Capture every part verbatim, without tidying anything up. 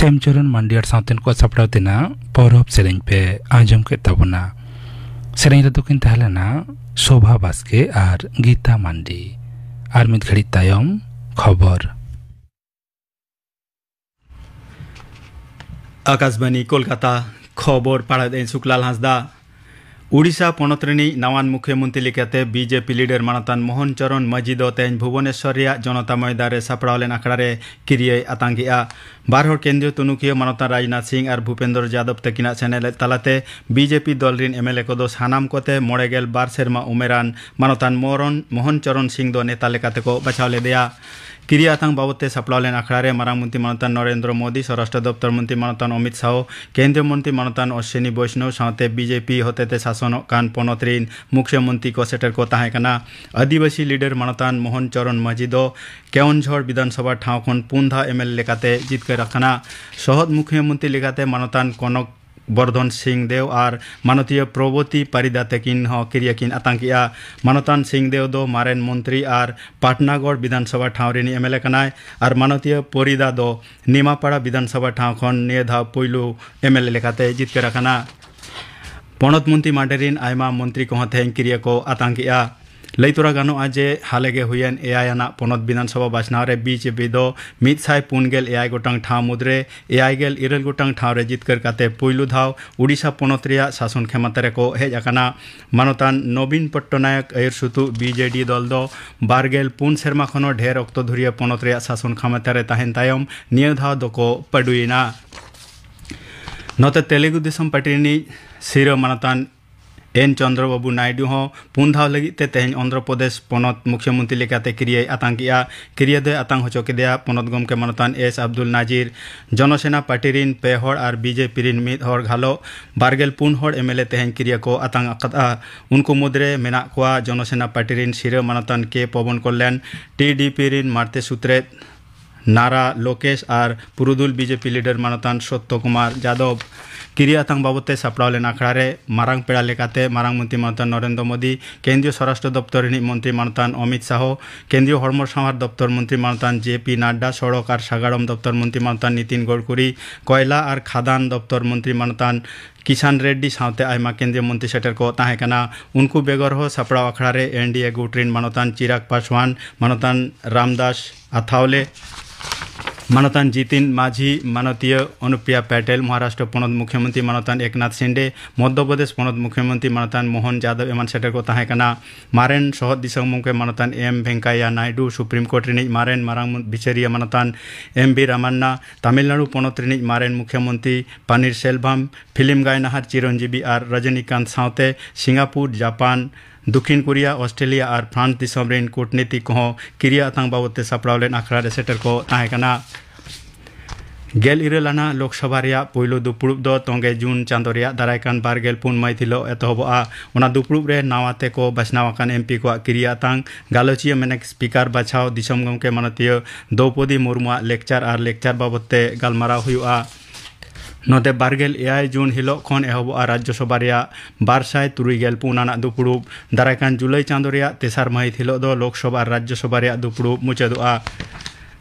ᱥᱮᱢᱪᱚᱨᱚᱱ ᱢᱟᱱᱰᱤ ᱟᱨ ᱥᱟᱶᱛᱮᱱ ᱠᱚ ᱥᱟᱯᱲᱟᱣ ᱛᱮᱱᱟᱜ ᱯᱚᱨᱚᱵᱽ ᱥᱮᱨᱮᱧ ᱯᱮ ᱟᱸᱡᱚᱢ ᱠᱮᱫ ᱛᱟᱵᱚᱱᱟ᱾ ᱥᱮᱨᱮᱧ ᱨᱮᱫᱚ ᱠᱤᱱ ᱛᱟᱦᱮᱸ ᱞᱮᱱᱟ ᱥᱳᱵᱷᱟ ᱵᱟᱥᱠᱮ ᱟᱨ ᱜᱤᱛᱟ ᱢᱟᱱᱰᱤ᱾ ᱟᱨ ᱢᱤᱫ ᱜᱷᱟᱹᱲᱤᱡ ᱛᱟᱭᱚᱢ ᱠᱷᱚᱵᱚᱨ᱾ ᱟᱠᱟᱥᱵᱟᱱᱤ ᱠᱳᱞᱠᱟᱛᱟ, ᱠᱷᱚᱵᱚᱨ ᱯᱟᱲᱦᱟᱣᱮᱫᱟᱹᱧ ᱥᱩᱠᱞᱟᱞ ᱦᱟᱸᱥᱫᱟ᱾ ᱩᱰᱤᱥᱟ ᱯᱚᱱᱚᱛ ᱨᱤᱱᱤᱡ ᱱᱟᱣᱟᱱ ᱢᱩᱠᱷᱭᱟᱹᱢᱚᱱᱛᱨᱤ ᱞᱮᱠᱟᱛᱮ ᱵᱤᱡᱮᱯᱤ ᱞᱤᱰᱟᱨ ᱢᱟᱱᱚᱛᱟᱱ ᱢᱳᱦᱚᱱ ᱪᱚᱨᱚᱱ ᱢᱟᱹᱡᱷᱤ ᱫᱚ ᱛᱮᱦᱮᱧ ᱵᱷᱩᱵᱚᱱᱮᱥᱚᱨ ᱨᱮᱭᱟᱜ ᱡᱚᱱᱚᱛᱟ ᱢᱚᱭᱫᱟᱱ ᱨᱮ ᱥᱟᱯᱲᱟᱣ ᱞᱮᱱ ᱟᱠᱷᱲᱟ ᱨᱮ ᱠᱤᱨᱤᱭᱟᱹᱭ ᱟᱛᱟᱝ ᱠᱮᱫᱼᱟ᱾ ᱵᱟᱨ ᱦᱚᱲ ᱠᱮᱱᱫᱨᱤᱭᱚ ᱛᱩᱱᱩᱠᱷᱤᱭᱟᱹ ᱢᱟᱱᱚᱛᱟᱱ ᱨᱟᱡᱽᱱᱟᱛᱷ ᱥᱤᱝ ᱟᱨ ᱵᱷᱩᱯᱮᱱᱫᱨᱚ ᱡᱟᱫᱚᱵ ᱛᱟᱹᱠᱤᱱᱟᱜ ᱥᱮᱱᱮᱞᱮᱫ ᱛᱟᱞᱟᱛᱮ ᱵᱤᱡᱮᱯᱤ ᱫᱚᱞ ᱨᱤᱱ ᱮᱢᱮᱞᱮ ᱠᱚᱫᱚ ᱥᱟᱱᱟᱢ ᱠᱚᱛᱮ ᱢᱚᱬᱮ ᱜᱮᱞ ᱵᱟᱨ ᱥᱮᱨᱢᱟ ᱩᱢᱮᱨᱟᱱ ᱢᱟᱱᱚᱛᱟᱱ ᱢᱚᱨᱚᱱ ᱢᱳᱦᱚᱱ ᱪᱚᱨᱚᱱ ᱥᱤᱝ ᱫᱚ ᱱᱮᱛᱟ ᱞᱮᱠᱟᱛᱮ ᱠᱚ ᱵᱟᱪᱷᱟᱣ ᱞᱮᱫᱮᱭᱟ᱾ ᱠᱤᱨᱤᱭᱟᱹ ᱟᱛᱟᱝ ᱵᱟᱵᱚᱛ ᱛᱮ ᱥᱟᱯᱲᱟᱣ ᱞᱮᱱ ᱟᱠᱷᱲᱟ ᱨᱮ ᱢᱟᱨᱟᱝ ᱢᱚᱱᱛᱨᱤ ᱢᱟᱱᱚᱛᱟᱱ ᱱᱚᱨᱮᱱᱫᱨᱚ ᱢᱳᱫᱤ, ᱥᱚᱨᱟᱥᱴᱨᱚ ᱫᱚᱯᱛᱚᱨ ᱢᱚᱱᱛᱨᱤ ᱢᱟᱱᱚᱛᱟᱱ ᱚᱢᱤᱛ ᱥᱟᱦᱚ, ᱠᱮᱱᱫᱨᱤᱭᱚ ᱢᱚᱱᱛᱨᱤ ᱢᱟᱱᱚᱛᱟᱱ ᱚᱥᱥᱤᱱᱤ ᱵᱳᱭᱥᱱᱚᱵ ᱥᱟᱶᱛᱮ ᱵᱤᱡᱮᱯᱤ ᱦᱚᱛᱮᱛᱮ ᱥᱟᱥᱚᱱᱚᱜ ᱠᱟᱱ ᱯᱚᱱᱚᱛ ᱨᱤᱱ ᱢᱩᱠᱷᱭᱟᱹᱢᱚᱱᱛᱨᱤ ᱠᱚ ᱥᱮᱴᱮᱨ ᱠᱚ ᱛᱟᱦᱮᱸ ᱠᱟᱱᱟ᱾ ᱟᱹᱫᱤᱵᱟᱹᱥᱤ ᱞᱤᱰᱟᱨ ᱢᱟᱱᱚᱛᱟᱱ ᱢᱳᱦᱚᱱ ᱪᱚᱨᱚᱱ ᱢᱟᱹᱡᱷᱤ ᱫᱚ ᱠᱮᱣᱚᱱᱡᱷᱚᱲ ᱵᱤᱫᱷᱟᱱᱥᱚᱵᱷᱟ ᱴᱷᱟᱶ ᱠᱷᱚᱱ ᱯᱩᱱ ᱫᱷᱟᱣ ᱮᱢᱮᱞᱮ ᱞᱮᱠᱟᱛᱮ ᱡᱤᱛᱠᱟᱹᱨ ᱟᱠᱟᱱᱟ᱾ ᱥᱚᱦᱚᱫ ᱢᱩᱠᱷᱭᱟᱹᱢᱚᱱᱛᱨᱤ ᱞᱮᱠᱟᱛᱮ ᱢᱟᱱᱚᱛᱟᱱ ᱠᱚᱱᱚᱠ ᱵᱚᱨᱫᱷᱚᱱ ᱥᱤᱝ ᱫᱮᱣ ᱟᱨ ᱢᱟᱱᱚᱛᱤᱭᱟᱹ ᱯᱨᱚᱵᱚᱛᱤ ᱯᱟᱨᱤᱫᱟ ᱛᱟᱹᱠᱤᱱ ᱦᱚᱸ ᱠᱤᱨᱤᱭᱟᱹ ᱠᱤᱱ ᱟᱛᱟᱝ ᱠᱮᱫᱼᱟ᱾ ᱢᱟᱱᱚᱛᱟᱱ ᱥᱤᱝ ᱫᱮᱣ ᱫᱚ ᱢᱟᱨᱮᱱ ᱢᱚᱱᱛᱨᱤ ᱟᱨ ᱯᱟᱴᱱᱟᱜᱚᱲ ᱵᱤᱫᱷᱟᱱᱥᱚᱵᱷᱟ ᱴᱷᱟᱶ ᱨᱤᱱᱤᱡ ᱮᱢᱮᱞᱮ ᱠᱟᱱᱟᱭ ᱟᱨ ᱢᱟᱱᱚᱛᱤᱭᱟᱹ ᱯᱚᱨᱤᱫᱟ ᱫᱚ ᱱᱤᱢᱟᱯᱟᱲᱟ ᱵᱤᱫᱷᱟᱱᱥᱚᱵᱷᱟ ᱴᱷᱟᱶ ᱠᱷᱚᱱ ᱱᱤᱭᱟᱹ ᱫᱷᱟᱣ ᱯᱩᱭᱞᱩ ᱮᱢᱮᱞᱮ ᱞᱮᱠᱟᱛᱮ ᱡᱤᱛᱠᱟᱹᱨ ᱟᱠᱟᱱᱟ᱾ ᱯᱚᱱᱚᱛ ᱢᱚᱱᱛᱨᱤ ᱢᱟᱰᱮᱨ ᱨᱤᱱ ᱟᱭᱢᱟ ᱢᱚᱱᱛᱨᱤ ᱠᱚᱦᱚᱸ ᱛᱮᱦᱮᱧ ᱠᱤᱨᱤᱭᱟᱹ ᱠᱚ ᱟᱛᱟᱝ ᱠᱮᱫᱼᱟ᱾ ᱞᱟᱹᱭ ᱛᱚᱨᱟ ᱜᱟᱱᱚᱜᱼᱟ ᱡᱮ ᱦᱟᱞᱮ ᱜᱮ ᱦᱩᱭᱮᱱ ᱮᱭᱟᱭ ᱟᱱᱟᱜ ᱯᱚᱱᱚᱛ ᱵᱤᱫᱷᱟᱱ ᱥᱚᱵᱷᱟ ᱵᱟᱪᱷᱱᱟᱣ ᱨᱮ ᱵᱤᱡᱮᱯᱤ ᱫᱚ ᱢᱤᱫ ᱥᱟᱭ ᱯᱩᱱ ᱜᱮᱞ ᱮᱭᱟᱭ ᱜᱚᱴᱟᱝ ᱴᱷᱟᱶ ᱢᱩᱫᱽᱨᱮ ᱮᱭᱟᱭ ᱜᱮᱞ ᱤᱨᱟᱹᱞ ᱜᱚᱴᱟᱝ ᱴᱷᱟᱶ ᱨᱮ ᱡᱤᱛᱠᱟᱹᱨ ᱠᱟᱛᱮ ᱯᱩᱭᱞᱩ ᱫᱷᱟᱣ ᱩᱰᱤᱥᱟ ᱯᱚᱱᱚᱛ ᱨᱮᱭᱟᱜ ᱥᱟᱥᱚᱱ ᱠᱷᱮᱢᱟᱛᱟ ᱨᱮᱠᱚ ᱦᱮᱡ ᱟᱠᱟᱱᱟ᱾ ᱢᱟᱱᱚᱛᱟᱱ ᱱᱚᱵᱤᱱ ᱯᱚᱴᱱᱟᱭᱚᱠ ᱟᱹᱭᱩᱨ ᱥᱩᱛᱩᱜ ᱵᱤᱡᱮᱰᱤ ᱫᱚᱞ ᱫᱚ ᱵᱟᱨ ᱜᱮᱞ ᱯᱩᱱ ᱥᱮᱨᱢᱟ ᱠᱷᱚᱱ ᱦᱚᱸ ᱰᱷᱮᱨ ᱚᱠᱛᱚ ᱫᱷᱩᱨᱤᱭᱟᱹ ᱯᱚᱱᱚᱛ ᱨᱮᱭᱟᱜ ᱥᱟᱥᱚᱱ ᱠᱷᱮᱢᱟᱛᱟ ᱨᱮ ᱛᱟᱦᱮᱱ ᱛᱟᱭᱚᱢ ᱱᱤᱭᱟᱹ ᱫᱷᱟᱣ ᱫᱚᱠᱚ ᱯᱟᱹᱰᱩᱭᱮᱱᱟ᱾ ᱱᱚᱛᱮ ᱛᱮᱞᱮᱜᱩ ᱫᱤᱥᱚᱢ ᱯᱟᱨᱴᱤ ᱨᱤᱱᱤᱡ ᱥᱤᱨᱟᱹ ᱢᱟᱱᱚᱛᱟᱱ ᱮᱱ ᱪᱚᱱᱫᱨᱚ ᱵᱟᱵᱩ ᱱᱟᱭᱰᱩ ᱦᱚᱸ ᱯᱩᱱ ᱫᱷᱟᱣ ᱞᱟᱹᱜᱤᱫ ᱛᱮ ᱛᱮᱦᱮᱧ ᱚᱱᱫᱷᱨᱚ ᱯᱨᱚᱫᱮᱥ ᱯᱚᱱᱚᱛ ᱢᱩᱠᱷᱭᱟᱹᱢᱚᱱᱛᱨᱤ ᱞᱮᱠᱟᱛᱮ ᱠᱤᱨᱤᱭᱟᱹᱭ ᱟᱛᱟᱝ ᱠᱮᱫᱼᱟ᱾ ᱠᱤᱨᱤᱭᱟᱹ ᱫᱚᱭ ᱟᱛᱟᱝ ᱦᱚᱪᱚ ᱠᱮᱫᱮᱭᱟ ᱯᱚᱱᱚᱛ ᱜᱚᱢᱠᱮ ᱢᱟᱱᱚᱛᱟᱱ ᱮᱥ ᱟᱵᱫᱩᱞ ᱱᱟᱡᱤᱨ᱾ ᱡᱚᱱᱚᱥᱮᱱᱟ ᱯᱟᱨᱴᱤ ᱨᱤᱱ ᱯᱮ ᱦᱚᱲ ᱟᱨ ᱵᱤᱡᱮᱯᱤ ᱨᱤᱱ ᱢᱤᱫ ᱦᱚᱲ ᱜᱷᱟᱞᱚ ᱵᱟᱨ ᱜᱮᱞ ᱯᱩᱱ ᱦᱚᱲ ᱮᱢᱮᱞᱮ ᱛᱮᱦᱮᱧ ᱠᱤᱨᱤᱭᱟᱹ ᱠᱚ ᱟᱛᱟᱝ ᱟᱠᱟᱫᱼᱟ᱾ ᱩᱱᱠᱩ ᱢᱩᱫᱽᱨᱮ ᱢᱮᱱᱟᱜ ᱠᱚᱣᱟ ᱡᱚᱱᱚᱥᱮᱱᱟ ᱯᱟᱨᱴᱤ ᱨᱤᱱ ᱥᱤᱨᱟᱹ ᱢᱟᱱᱚᱛᱟᱱ ᱠᱮ ᱯᱚᱵᱚᱱ ᱠᱚᱞᱭᱟᱱ, ᱴᱤᱰᱤᱯᱤ ᱨᱤᱱ ᱢᱟᱨᱛᱮ ᱥᱩᱛᱨᱮᱛ ᱱᱟᱨᱟ ᱞᱳᱠᱮᱥ ᱟᱨ ᱯᱩᱨᱩᱫᱷᱩᱞ ᱵᱤᱡᱮᱯᱤ ᱞᱤᱰᱟᱨ ᱢᱟᱱᱚᱛᱟᱱ ᱥᱚᱛᱛᱚ ᱠᱩᱢᱟᱨ ᱡᱟᱫᱚᱵ᱾ ᱠᱤᱨᱤᱭᱟᱹ ᱟᱛᱟᱝ ᱵᱟᱵᱚᱛ ᱛᱮ ᱥᱟᱯᱲᱟᱣ ᱞᱮᱱ ᱟᱠᱷᱲᱟ ᱨᱮ ᱢᱟᱨᱟᱝ ᱯᱮᱲᱟ ᱞᱮᱠᱟᱛᱮ ᱢᱟᱨᱟᱝ ᱢᱚᱱᱛᱨᱤ ᱢᱟᱱᱚᱛᱟᱱ ᱱᱚᱨᱮᱱᱫᱨᱚ ᱢᱳᱫᱤ, ᱠᱮᱱᱫᱨᱤᱭᱚ ᱥᱚᱨᱟᱥᱴᱨᱚ ᱫᱚᱯᱛᱚᱨ ᱨᱤᱱᱤᱡ ᱢᱚᱱᱛᱨᱤ ᱢᱟᱱᱚᱛᱟᱱ ᱚᱢᱤᱛ ᱥᱟᱦᱚ, ᱠᱮᱱᱫᱨᱤᱭᱚ ᱦᱚᱲᱢᱚ ᱥᱟᱶᱟᱨ ᱫᱚᱯᱛᱚᱨ ᱢᱚᱱᱛᱨᱤ ᱢᱟᱱᱚᱛᱟᱱ ᱡᱮ ᱯᱤ ᱱᱟᱰᱰᱟ, ᱥᱚᱲᱚᱠ ᱟᱨ ᱥᱟᱜᱟᱲᱚᱢ ᱫᱚᱯᱛᱚᱨ ᱢᱚᱱᱛᱨᱤ ᱢᱟᱱᱚᱛᱟᱱ ᱱᱤᱛᱤᱱ ᱜᱚᱰᱠᱩᱨᱤ, ᱠᱚᱭᱞᱟ ᱟᱨ ᱠᱷᱟᱫᱟᱱ ᱫᱚᱯᱛᱚᱨ ᱢᱚᱱᱛᱨᱤ ᱢᱟᱱᱚᱛᱟᱱ ᱠᱤᱥᱟᱱ ᱨᱮᱰᱰᱤ ᱥᱟᱶᱛᱮ ᱟᱭᱢᱟ ᱠᱮᱱᱫᱨᱤᱭᱚ ᱢᱚᱱᱛᱨᱤ ᱥᱮᱴᱮᱨ ᱠᱚ ᱛᱟᱦᱮᱸ ᱠᱟᱱᱟ᱾ ᱩᱱᱠᱩ ᱵᱮᱜᱚᱨ ᱦᱚᱸ ᱥᱟᱯᱲᱟᱣ ᱟᱠᱷᱲᱟ ᱨᱮ ᱮᱱᱰᱤᱮ ᱜᱩᱴ ᱨᱤᱱ ᱢᱟᱱᱚᱛᱟᱱ ᱪᱤᱨᱟᱜᱽ ᱯᱟᱥᱣᱟᱱ, ᱢᱟᱱᱚᱛᱟᱱ ᱨᱟᱢᱫᱟᱥ ᱟᱛᱷᱟᱣᱞᱮ, ᱢᱟᱱᱚᱛᱟᱱ ᱡᱤᱛᱤᱱ ᱢᱟᱹᱡᱷᱤ, ᱢᱟᱱᱚᱛᱤᱭᱟᱹ ᱚᱱᱩᱯᱨᱤᱭᱟ ᱯᱮᱴᱮᱞ, ᱢᱚᱦᱟᱨᱟᱥᱴᱨᱚ ᱯᱚᱱᱚᱛ ᱢᱩᱠᱷᱭᱚᱢᱚᱱᱛᱨᱤ ᱢᱟᱱᱚᱛᱟᱱ ᱮᱠᱱᱟᱛᱷ ᱥᱤᱱᱰᱮ, ᱢᱚᱫᱽᱫᱷᱚ ᱯᱨᱚᱫᱮᱥ ᱯᱚᱱᱚᱛ ᱢᱩᱠᱷᱭᱚᱢᱚᱱᱛᱨᱤ ᱢᱟᱱᱚᱛᱟᱱ ᱢᱳᱦᱚᱱ ᱡᱟᱫᱚᱵ ᱮᱢᱟᱱ ᱥᱮᱴᱮᱨ ᱠᱚ ᱛᱟᱦᱮᱸ ᱠᱟᱱᱟ᱾ ᱢᱟᱨᱮᱱ ᱥᱚᱦᱚᱫ ᱫᱤᱥᱚᱢ ᱜᱚᱢᱠᱮ ᱢᱟᱱᱚᱛᱟᱱ ᱮᱢ ᱵᱷᱮᱝᱠᱟᱭᱟ ᱱᱟᱭᱰᱩ, ᱥᱩᱯᱨᱤᱢ ᱠᱳᱨᱴ ᱨᱤᱱᱤᱡ ᱢᱟᱨᱮᱱ ᱢᱟᱨᱟᱝ ᱵᱤᱪᱟᱹᱨᱤᱭᱟᱹ ᱢᱟᱱᱚᱛᱟᱱ ᱮᱢ ᱵᱤ ᱨᱟᱢᱟᱱᱱᱟ, ᱛᱟᱢᱤᱞᱱᱟᱲᱩ ᱯᱚᱱᱚᱛ ᱨᱤᱱᱤᱡ ᱢᱟᱨᱮᱱ ᱢᱩᱠᱷᱭᱚᱢᱚᱱᱛᱨᱤ ᱯᱟᱱᱤᱨ ᱥᱮᱞᱵᱷᱟᱢ, ᱯᱷᱤᱞᱢ ᱜᱟᱭᱱᱟᱦᱟᱨ ᱪᱤᱨᱚᱱᱡᱤᱵᱤ ᱟᱨ ᱨᱚᱡᱚᱱᱤᱠᱟᱱᱛ ᱥᱟᱶᱛᱮ ᱥᱤᱝᱜᱟᱯᱩᱨ, ᱡᱟᱯᱟᱱ, ᱫᱚᱠᱷᱤᱱ ᱠᱳᱨᱤᱭᱟ, ᱚᱥᱴᱨᱮᱞᱤᱭᱟ ᱟᱨ ᱯᱷᱨᱟᱱᱥ ᱫᱤᱥᱚᱢ ᱨᱤᱱ ᱠᱩᱴᱱᱤᱛᱤᱠ ᱠᱚᱦᱚᱸ ᱠᱤᱨᱤᱭᱟᱹ ᱟᱛᱟᱝ ᱵᱟᱵᱚᱛ ᱛᱮ ᱥᱟᱯᱲᱟᱣ ᱞᱮᱱ ᱟᱠᱷᱲᱟ ᱨᱮ ᱥᱮᱴᱮᱨ ᱠᱚ ᱛᱟᱦᱮᱸ ᱠᱟᱱᱟ᱾ ᱜᱮᱞ ᱤᱨᱟᱹᱞ ᱟᱱᱟᱜ ᱞᱳᱠᱥᱚᱵᱷᱟ ᱨᱮᱭᱟᱜ ᱯᱩᱭᱞᱩ ᱫᱩᱯᱲᱩᱵ ᱫᱚ ᱛᱚᱸᱜᱮ ᱡᱩᱱ ᱪᱟᱸᱫᱚ ᱨᱮᱭᱟᱜ ᱫᱟᱨᱟᱭ ᱠᱟᱱ ᱵᱟᱨ ᱜᱮᱞ ᱯᱩᱱ ᱢᱟᱹᱦᱤᱛ ᱦᱤᱞᱳᱜ ᱮᱛᱚᱦᱚᱵᱚᱜᱼᱟ᱾ ᱚᱱᱟ ᱫᱩᱯᱲᱩᱵ ᱨᱮ ᱱᱟᱣᱟ ᱛᱮᱠᱚ ᱵᱟᱪᱷᱱᱟᱣ ᱟᱠᱟᱱ ᱮᱢᱯᱤ ᱠᱚᱣᱟᱜ ᱠᱤᱨᱤᱭᱟᱹ ᱟᱛᱟᱝ, ᱜᱟᱞᱚᱪᱤᱭᱟᱹ ᱢᱮᱱᱮᱠ ᱥᱯᱤᱠᱟᱨ ᱵᱟᱪᱷᱟᱣ, ᱫᱤᱥᱚᱢ ᱜᱚᱢᱠᱮ ᱢᱟᱱᱚᱛᱤᱭᱟᱹ ᱫᱨᱚᱣᱯᱚᱫᱤ ᱢᱩᱨᱢᱩᱣᱟᱜ ᱞᱮᱠᱪᱟᱨ ᱟᱨ ᱞᱮᱠᱪᱟᱨ ᱵᱟᱵᱚᱛ ᱛᱮ ᱜᱟᱞᱢᱟᱨᱟᱣ ᱦᱩᱭᱩᱜᱼᱟ᱾ ᱱᱚᱛᱮ ᱵᱟᱨ ᱜᱮᱞ ᱮᱭᱟᱭ ᱡᱩᱱ ᱦᱤᱞᱳᱜ ᱠᱷᱚᱱ ᱮᱦᱚᱵᱚᱜᱼᱟ ᱨᱟᱡᱽᱡᱚᱥᱚᱵᱷᱟ ᱨᱮᱭᱟᱜ ᱵᱟᱨ ᱥᱟᱭ ᱛᱩᱨᱩᱭ ᱜᱮᱞ ᱯᱩᱱ ᱟᱱᱟᱜ ᱫᱩᱯᱲᱩᱵ᱾ ᱫᱟᱨᱟᱭ ᱠᱟᱱ ᱡᱩᱞᱟᱭ ᱪᱟᱸᱫᱚ ᱨᱮᱭᱟᱜ ᱛᱮᱥᱟᱨ ᱢᱟᱹᱦᱤᱛ ᱦᱤᱞᱳᱜ ᱫᱚ ᱞᱳᱠᱥᱚᱵᱷᱟ ᱟᱨ ᱨᱟᱡᱽᱡᱚᱥᱚᱵᱷᱟ ᱨᱮᱭᱟᱜ ᱫᱩᱯᱲᱩᱵ ᱢᱩᱪᱟᱹᱫᱚᱜᱼᱟ᱾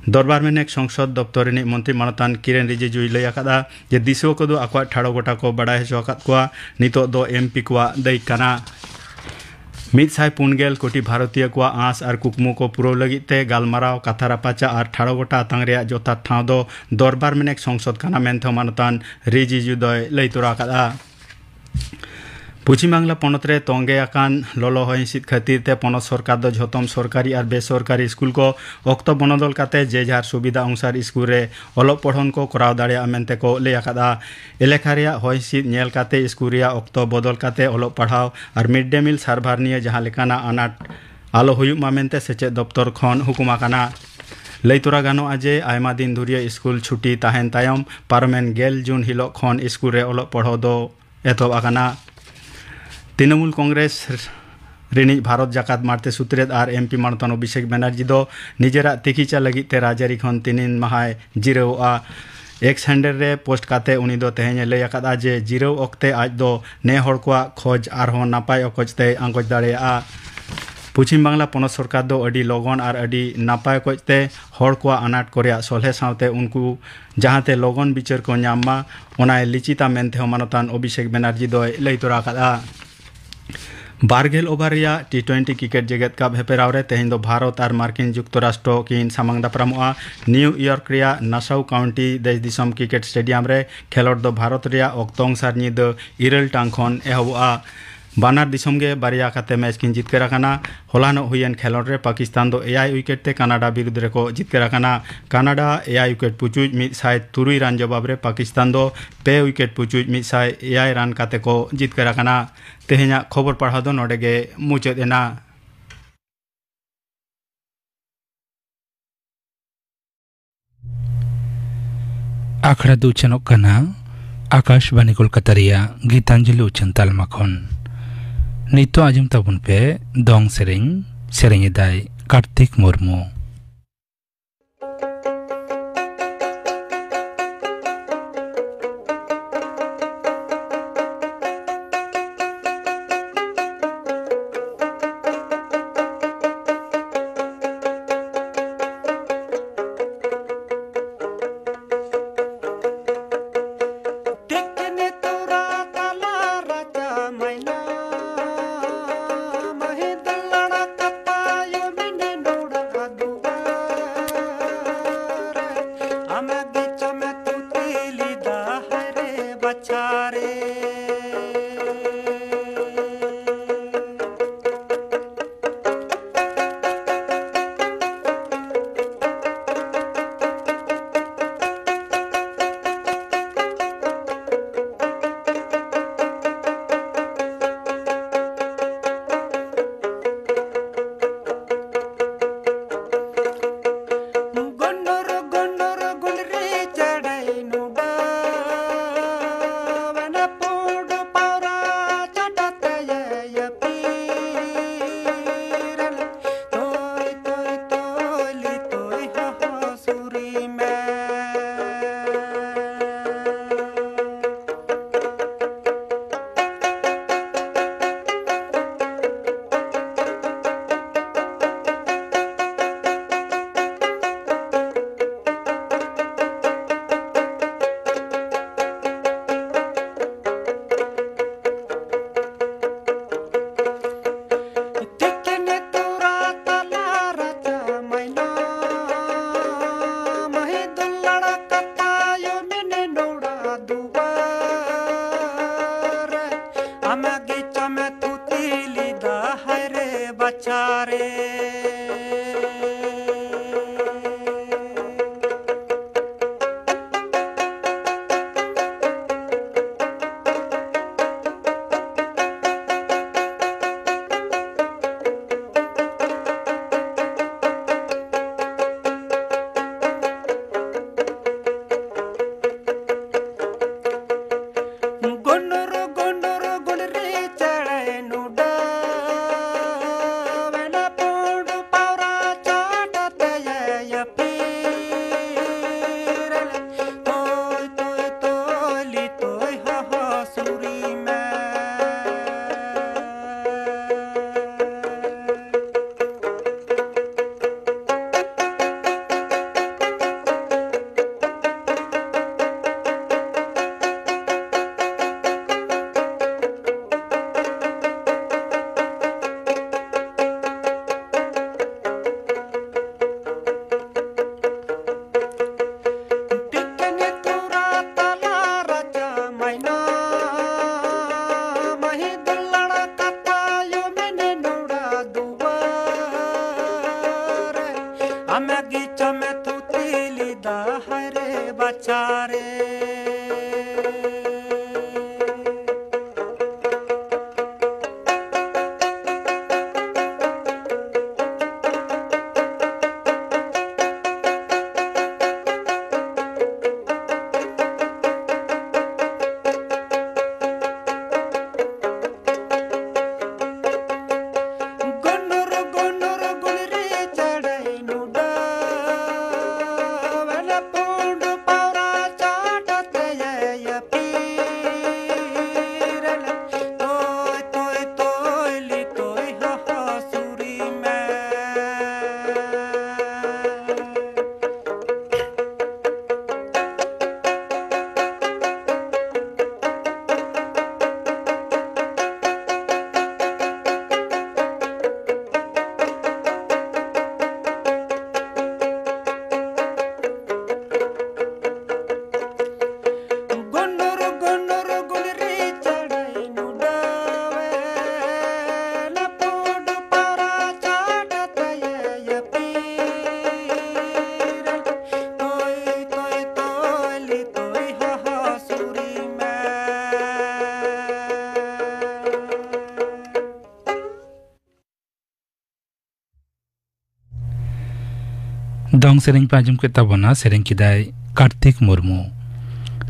ᱫᱚᱨᱵᱟᱨ ᱢᱮᱱᱮᱠ ᱥᱚᱝᱥᱚᱫ ᱫᱚᱯᱛᱚᱨ ᱨᱤᱱᱤᱡ ᱢᱚᱱᱛᱨᱤ ᱢᱟᱱᱚᱛᱟᱱ ᱠᱤᱨᱮᱱ ᱨᱤᱡᱤᱡᱩᱭ ᱞᱟᱹᱭ ᱟᱠᱟᱫᱼᱟ ᱡᱮ ᱫᱤᱥᱩᱣᱟᱹ ᱠᱚᱫᱚ ᱟᱠᱚᱣᱟᱜ ᱴᱷᱟᱲᱚ ᱜᱚᱴᱟ ᱠᱚ ᱵᱟᱰᱟᱭ ᱦᱚᱪᱚ ᱟᱠᱟᱫ ᱠᱚᱣᱟ, ᱱᱤᱛᱚᱜ ᱫᱚ ᱮᱢᱯᱤ ᱠᱚᱣᱟᱜ ᱫᱟᱹᱭᱤᱠ ᱠᱟᱱᱟ᱾ ᱢᱤᱫ ᱥᱟᱭ ᱯᱩᱱ ᱜᱮᱞ ᱠᱳᱴᱤ ᱵᱷᱟᱨᱚᱛᱤᱭᱟᱹ ᱠᱚᱣᱟᱜ ᱟᱸᱥ ᱟᱨ ᱠᱩᱠᱢᱩ ᱠᱚ ᱯᱩᱨᱟᱹᱣ ᱞᱟᱹᱜᱤᱫ ᱛᱮ ᱜᱟᱞᱢᱟᱨᱟᱣ, ᱠᱟᱛᱷᱟ ᱨᱟᱯᱟᱪᱟᱜ ᱟᱨ ᱴᱷᱟᱲᱚ ᱜᱚᱴᱟ ᱟᱛᱟᱝ ᱨᱮᱭᱟᱜ ᱡᱚᱛᱷᱟᱛ ᱴᱷᱟᱶ ᱫᱚ ᱫᱚᱨᱵᱟᱨ ᱢᱮᱱᱮᱠ ᱥᱚᱝᱥᱚᱫᱽ ᱠᱟᱱᱟ ᱢᱮᱱᱛᱮ ᱢᱟᱱᱚᱛᱟᱱ ᱨᱤᱡᱤᱡᱩ ᱫᱚᱭ ᱞᱟᱹᱭ ᱛᱚᱨᱟ ᱟᱠᱟᱫᱼᱟ᱾ ᱯᱚᱪᱷᱤᱢ ᱵᱟᱝᱞᱟ ᱯᱚᱱᱚᱛ ᱨᱮ ᱛᱚᱸᱜᱮ ᱟᱠᱟᱱ ᱞᱚᱞᱚ ᱦᱚᱭ ᱦᱤᱸᱥᱤᱫ ᱠᱷᱟᱹᱛᱤᱨ ᱛᱮ ᱯᱚᱱᱚᱛ ᱥᱚᱨᱠᱟᱨ ᱫᱚ ᱡᱷᱚᱛᱚᱢ ᱥᱚᱨᱠᱟᱨᱤ ᱟᱨ ᱵᱮᱥᱚᱨᱠᱟᱨᱤ ᱥᱠᱩᱞ ᱠᱚ ᱚᱠᱛᱚ ᱵᱚᱱᱚᱫᱚᱞ ᱠᱟᱛᱮ ᱡᱮ ᱡᱟᱦᱟᱨ ᱥᱩᱵᱤᱫᱷᱟ ᱚᱱᱩᱥᱟᱨ ᱥᱠᱩᱞ ᱨᱮ ᱚᱞᱚᱜ ᱯᱚᱲᱦᱚᱱ ᱠᱚ ᱠᱚᱨᱟᱣ ᱫᱟᱲᱮᱭᱟᱜᱼᱟ ᱢᱮᱱᱛᱮ ᱠᱚ ᱞᱟᱹᱭ ᱟᱠᱟᱫᱼᱟ᱾ ᱮᱞᱟᱠᱟ ᱨᱮᱭᱟᱜ ᱦᱚᱭ ᱦᱤᱸᱥᱤᱫ ᱧᱮᱞ ᱠᱟᱛᱮ ᱥᱠᱩᱞ ᱨᱮᱭᱟᱜ ᱚᱠᱛᱚ ᱵᱚᱫᱚᱞ ᱠᱟᱛᱮ ᱚᱞᱚᱜ ᱯᱟᱲᱦᱟᱣ ᱟᱨ ᱢᱤᱰ ᱰᱮ ᱢᱤᱞ ᱥᱟᱨᱵᱷᱟᱨ ᱱᱤᱭᱮ ᱡᱟᱦᱟᱸ ᱞᱮᱠᱟᱱᱟᱜ ᱟᱱᱟᱴ ᱟᱞᱚ ᱦᱩᱭᱩᱜ ᱢᱟ ᱢᱮᱱᱛᱮ ᱥᱮᱪᱮᱫ ᱫᱚᱯᱛᱚᱨ ᱠᱷᱚᱱ ᱦᱩᱠᱩᱢ ᱟᱠᱟᱱᱟ᱾ ᱞᱟᱹᱭ ᱛᱚᱨᱟ ᱜᱟᱱᱚᱜᱼᱟ ᱡᱮ ᱟᱭᱢᱟ ᱫᱤᱱ ᱫᱷᱩᱨᱤᱭᱟᱹ ᱥᱠᱩᱞ ᱪᱷᱩᱴᱤ ᱛᱟᱦᱮᱱ ᱛᱟᱭᱚᱢ ᱯᱟᱨᱚᱢᱮᱱ ᱜᱮᱞ ᱡᱩᱱ ᱦᱤᱞᱚᱜ ᱠᱷᱚᱱ ᱥᱠᱩᱞ ᱨᱮ ᱚᱞᱚᱜ ᱯᱚᱲᱦᱚ ᱫᱚ ᱮᱛᱚᱦᱚᱵ ᱟᱠᱟᱱᱟ᱾ ᱛᱨᱤᱱᱚᱢᱩᱞ ᱠᱚᱝᱜᱨᱮᱥ ᱨᱤᱱᱤᱡ ᱵᱷᱟᱨᱚᱛ ᱡᱟᱠᱟᱛ ᱢᱟᱲᱛᱮ ᱥᱩᱛᱨᱮᱛ ᱟᱨ ᱮᱢ ᱯᱤ ᱢᱟᱱᱚᱛᱟᱱ ᱚᱵᱷᱤᱥᱮᱠ ᱵᱮᱱᱟᱨᱡᱤ ᱫᱚ ᱱᱤᱡᱮᱨᱟᱜ ᱛᱤᱠᱤᱪᱟ ᱞᱟᱹᱜᱤᱫ ᱛᱮ ᱨᱟᱡᱽᱟᱹᱨᱤ ᱠᱷᱚᱱ ᱛᱤᱱᱤᱱ ᱢᱟᱦᱟᱭ ᱡᱤᱨᱟᱹᱣᱚᱜᱼᱟ᱾ ᱮᱠᱥ ᱦᱮᱱᱰᱮᱞ ᱨᱮ ᱯᱳᱥᱴ ᱠᱟᱛᱮ ᱩᱱᱤ ᱫᱚ ᱛᱮᱦᱮᱧ ᱮ ᱞᱟᱹᱭ ᱟᱠᱟᱫᱼᱟ ᱡᱮ ᱡᱤᱨᱟᱹᱣ ᱚᱠᱛᱮ ᱟᱡ ᱫᱚ ᱱᱮ ᱦᱚᱲ ᱠᱚᱣᱟᱜ ᱠᱷᱚᱡᱽ ᱟᱨᱦᱚᱸ ᱱᱟᱯᱟᱭ ᱚᱠᱚᱡ ᱛᱮᱭ ᱟᱸᱜᱚᱪ ᱫᱟᱲᱮᱭᱟᱜᱼᱟ᱾ ᱯᱚᱪᱷᱤᱢ ᱵᱟᱝᱞᱟ ᱯᱚᱱᱚᱛ ᱥᱚᱨᱠᱟᱨ ᱫᱚ ᱟᱹᱰᱤ ᱞᱚᱜᱚᱱ ᱟᱨ ᱟᱹᱰᱤ ᱱᱟᱯᱟᱭ ᱚᱠᱚᱡ ᱛᱮ ᱦᱚᱲ ᱠᱚᱣᱟᱜ ᱟᱱᱟᱴ ᱠᱚ ᱨᱮᱭᱟᱜ ᱥᱚᱞᱦᱮ ᱥᱟᱶᱛᱮ ᱩᱱᱠᱩ ᱡᱟᱦᱟᱸᱛᱮ ᱞᱚᱜᱚᱱ ᱵᱤᱪᱟᱹᱨ ᱠᱚ ᱧᱟᱢ ᱢᱟ, ᱚᱱᱟᱭ ᱞᱤᱪᱤᱛᱟ ᱢᱮᱱᱛᱮ ᱦᱚᱸ ᱢᱟᱱᱚᱛᱟᱱ ᱚᱵᱷᱤᱥᱮᱠ ᱵᱮᱱᱟᱨᱡᱤ ᱫᱚᱭ ᱞᱟᱹᱭ ᱛᱚᱨᱟ ᱟᱠᱟᱫᱼᱟ᱾ ᱵᱟᱨ ᱜᱮᱞ ᱳᱵᱷᱟᱨ ᱨᱮᱭᱟᱜ ᱴᱤ ᱴᱩᱭᱮᱱᱴᱤ ᱠᱨᱤᱠᱮᱴ ᱡᱮᱜᱮᱛ ᱠᱟᱯ ᱦᱮᱯᱮᱨᱟᱣ ᱨᱮ ᱛᱮᱦᱮᱧ ᱫᱚ ᱵᱷᱟᱨᱚᱛ ᱟᱨ ᱢᱟᱨᱠᱤᱱ ᱡᱩᱠᱛᱚᱨᱟᱥᱴᱨᱚ ᱠᱤᱱ ᱥᱟᱢᱟᱝ ᱫᱟᱯᱨᱟᱢᱚᱜᱼᱟ᱾ ᱱᱤᱭᱩ ᱤᱭᱚᱨᱠ ᱨᱮᱭᱟᱜ ᱱᱟᱥᱟᱣ ᱠᱟᱣᱩᱱᱴᱤ ᱫᱮᱥ ᱫᱤᱥᱚᱢ ᱠᱨᱤᱠᱮᱴ ᱥᱴᱮᱰᱤᱭᱟᱢ ᱨᱮ ᱠᱷᱮᱞᱚᱸᱰ ᱫᱚ ᱵᱷᱟᱨᱚᱛ ᱨᱮᱭᱟᱜ ᱚᱠᱛᱚ ᱚᱱᱩᱥᱟᱨ ᱧᱤᱫᱟᱹ ᱤᱨᱟᱹᱞ ᱴᱟᱲᱟᱝ ᱠᱷᱚᱱ ᱮᱦᱚᱵᱚᱜᱼᱟ᱾ ᱵᱟᱱᱟᱨ ᱫᱤᱥᱚᱢ ᱜᱮ ᱵᱟᱨᱭᱟ ᱠᱟᱛᱮ ᱢᱮᱪ ᱠᱤᱱ ᱡᱤᱛᱠᱟᱹᱨ ᱟᱠᱟᱱᱟ᱾ ᱦᱚᱞᱟᱱᱚᱜ ᱦᱩᱭᱮᱱ ᱠᱷᱮᱞᱚᱸᱰ ᱨᱮ ᱯᱟᱠᱤᱥᱛᱟᱱ ᱫᱚ ᱮᱭᱟᱭ ᱩᱭᱠᱮᱴ ᱛᱮ ᱠᱟᱱᱟᱰᱟ ᱵᱤᱨᱩᱫᱽ ᱨᱮᱠᱚ ᱡᱤᱛᱠᱟᱹᱨ ᱟᱠᱟᱱᱟ᱾ ᱠᱟᱱᱟᱰᱟ ᱮᱭᱟᱭ ᱩᱭᱠᱮᱴ ᱯᱩᱪᱩᱡ ᱢᱤᱫ ᱥᱟᱭ ᱛᱩᱨᱩᱭ ᱨᱟᱱ ᱡᱚᱵᱟᱵ ᱨᱮ ᱯᱟᱠᱤᱥᱛᱟᱱ ᱫᱚ ᱯᱮ ᱩᱭᱠᱮᱴ ᱯᱩᱪᱩᱡ ᱢᱤᱫ ᱥᱟᱭ ᱮᱭᱟᱭ ᱨᱟᱱ ᱠᱟᱛᱮ ᱠᱚ ᱡᱤᱛᱠᱟᱹᱨ ᱟᱠᱟᱱᱟ᱾ ᱛᱮᱦᱮᱧᱟᱜ ᱠᱷᱚᱵᱚᱨ ᱯᱟᱲᱦᱟᱣ ᱫᱚ ᱱᱚᱰᱮ ᱜᱮ ᱢᱩᱪᱟᱹᱫ ᱮᱱᱟ᱾ ᱟᱠᱷᱲᱟ ᱫᱚ ᱩᱪᱷᱟᱹᱱᱚᱜ ᱠᱟᱱᱟ ᱟᱠᱟᱥᱵᱟᱱᱤ ᱠᱳᱞᱠᱟᱛᱟ ᱨᱮᱭᱟᱜ ᱜᱤᱛᱟᱧᱡᱚᱞᱤ ᱩᱪᱷᱟᱹᱱ ᱛᱟᱞᱢᱟ ᱠᱷᱚᱱ᱾ ᱱᱤᱛᱚᱜ ᱟᱸᱡᱚᱢ ᱛᱟᱵᱚᱱ ᱯᱮ ᱫᱚᱝ ᱥᱮᱨᱮᱧ᱾ ᱥᱮᱨᱮᱧ ᱮᱫᱟᱭ ᱠᱟᱨᱛᱤᱠ ᱢᱩᱨᱢᱩ᱾ ᱟᱢᱟᱜ ᱜᱮ ᱪᱟᱢᱮ ᱛᱷᱩᱛᱤ ᱞᱮᱫᱟ ᱦᱟᱭ ᱨᱮ ᱵᱟᱪᱷᱟ ᱨᱮ᱾ ᱜᱚᱱᱚᱨ ᱜᱚᱱᱚᱨ ᱜᱚᱱᱨᱤ ᱪᱮᱬᱮ ᱱᱩᱰᱟᱹᱣ ᱮᱱᱟ ᱯᱩᱸᱰ ᱯᱟᱣᱨᱟ ᱪᱟᱴ ᱛᱮᱭᱮ ᱭᱟᱹᱯᱤᱨ᱾ ᱛᱚᱭ ᱛᱚᱭ ᱛᱚᱭ ᱞᱤ ᱛᱚᱭ ᱦᱚᱦᱚ ᱥᱩᱨᱤ ᱢᱮ᱾ ᱫᱚᱝ ᱥᱮᱨᱮᱧ ᱯᱮ ᱟᱸᱡᱚᱢ ᱠᱮᱫ ᱛᱟᱵᱚᱱᱟ, ᱥᱮᱨᱮᱧ ᱠᱮᱫᱟᱭ ᱠᱟᱨᱛᱤᱠ ᱢᱩᱨᱢᱩ᱾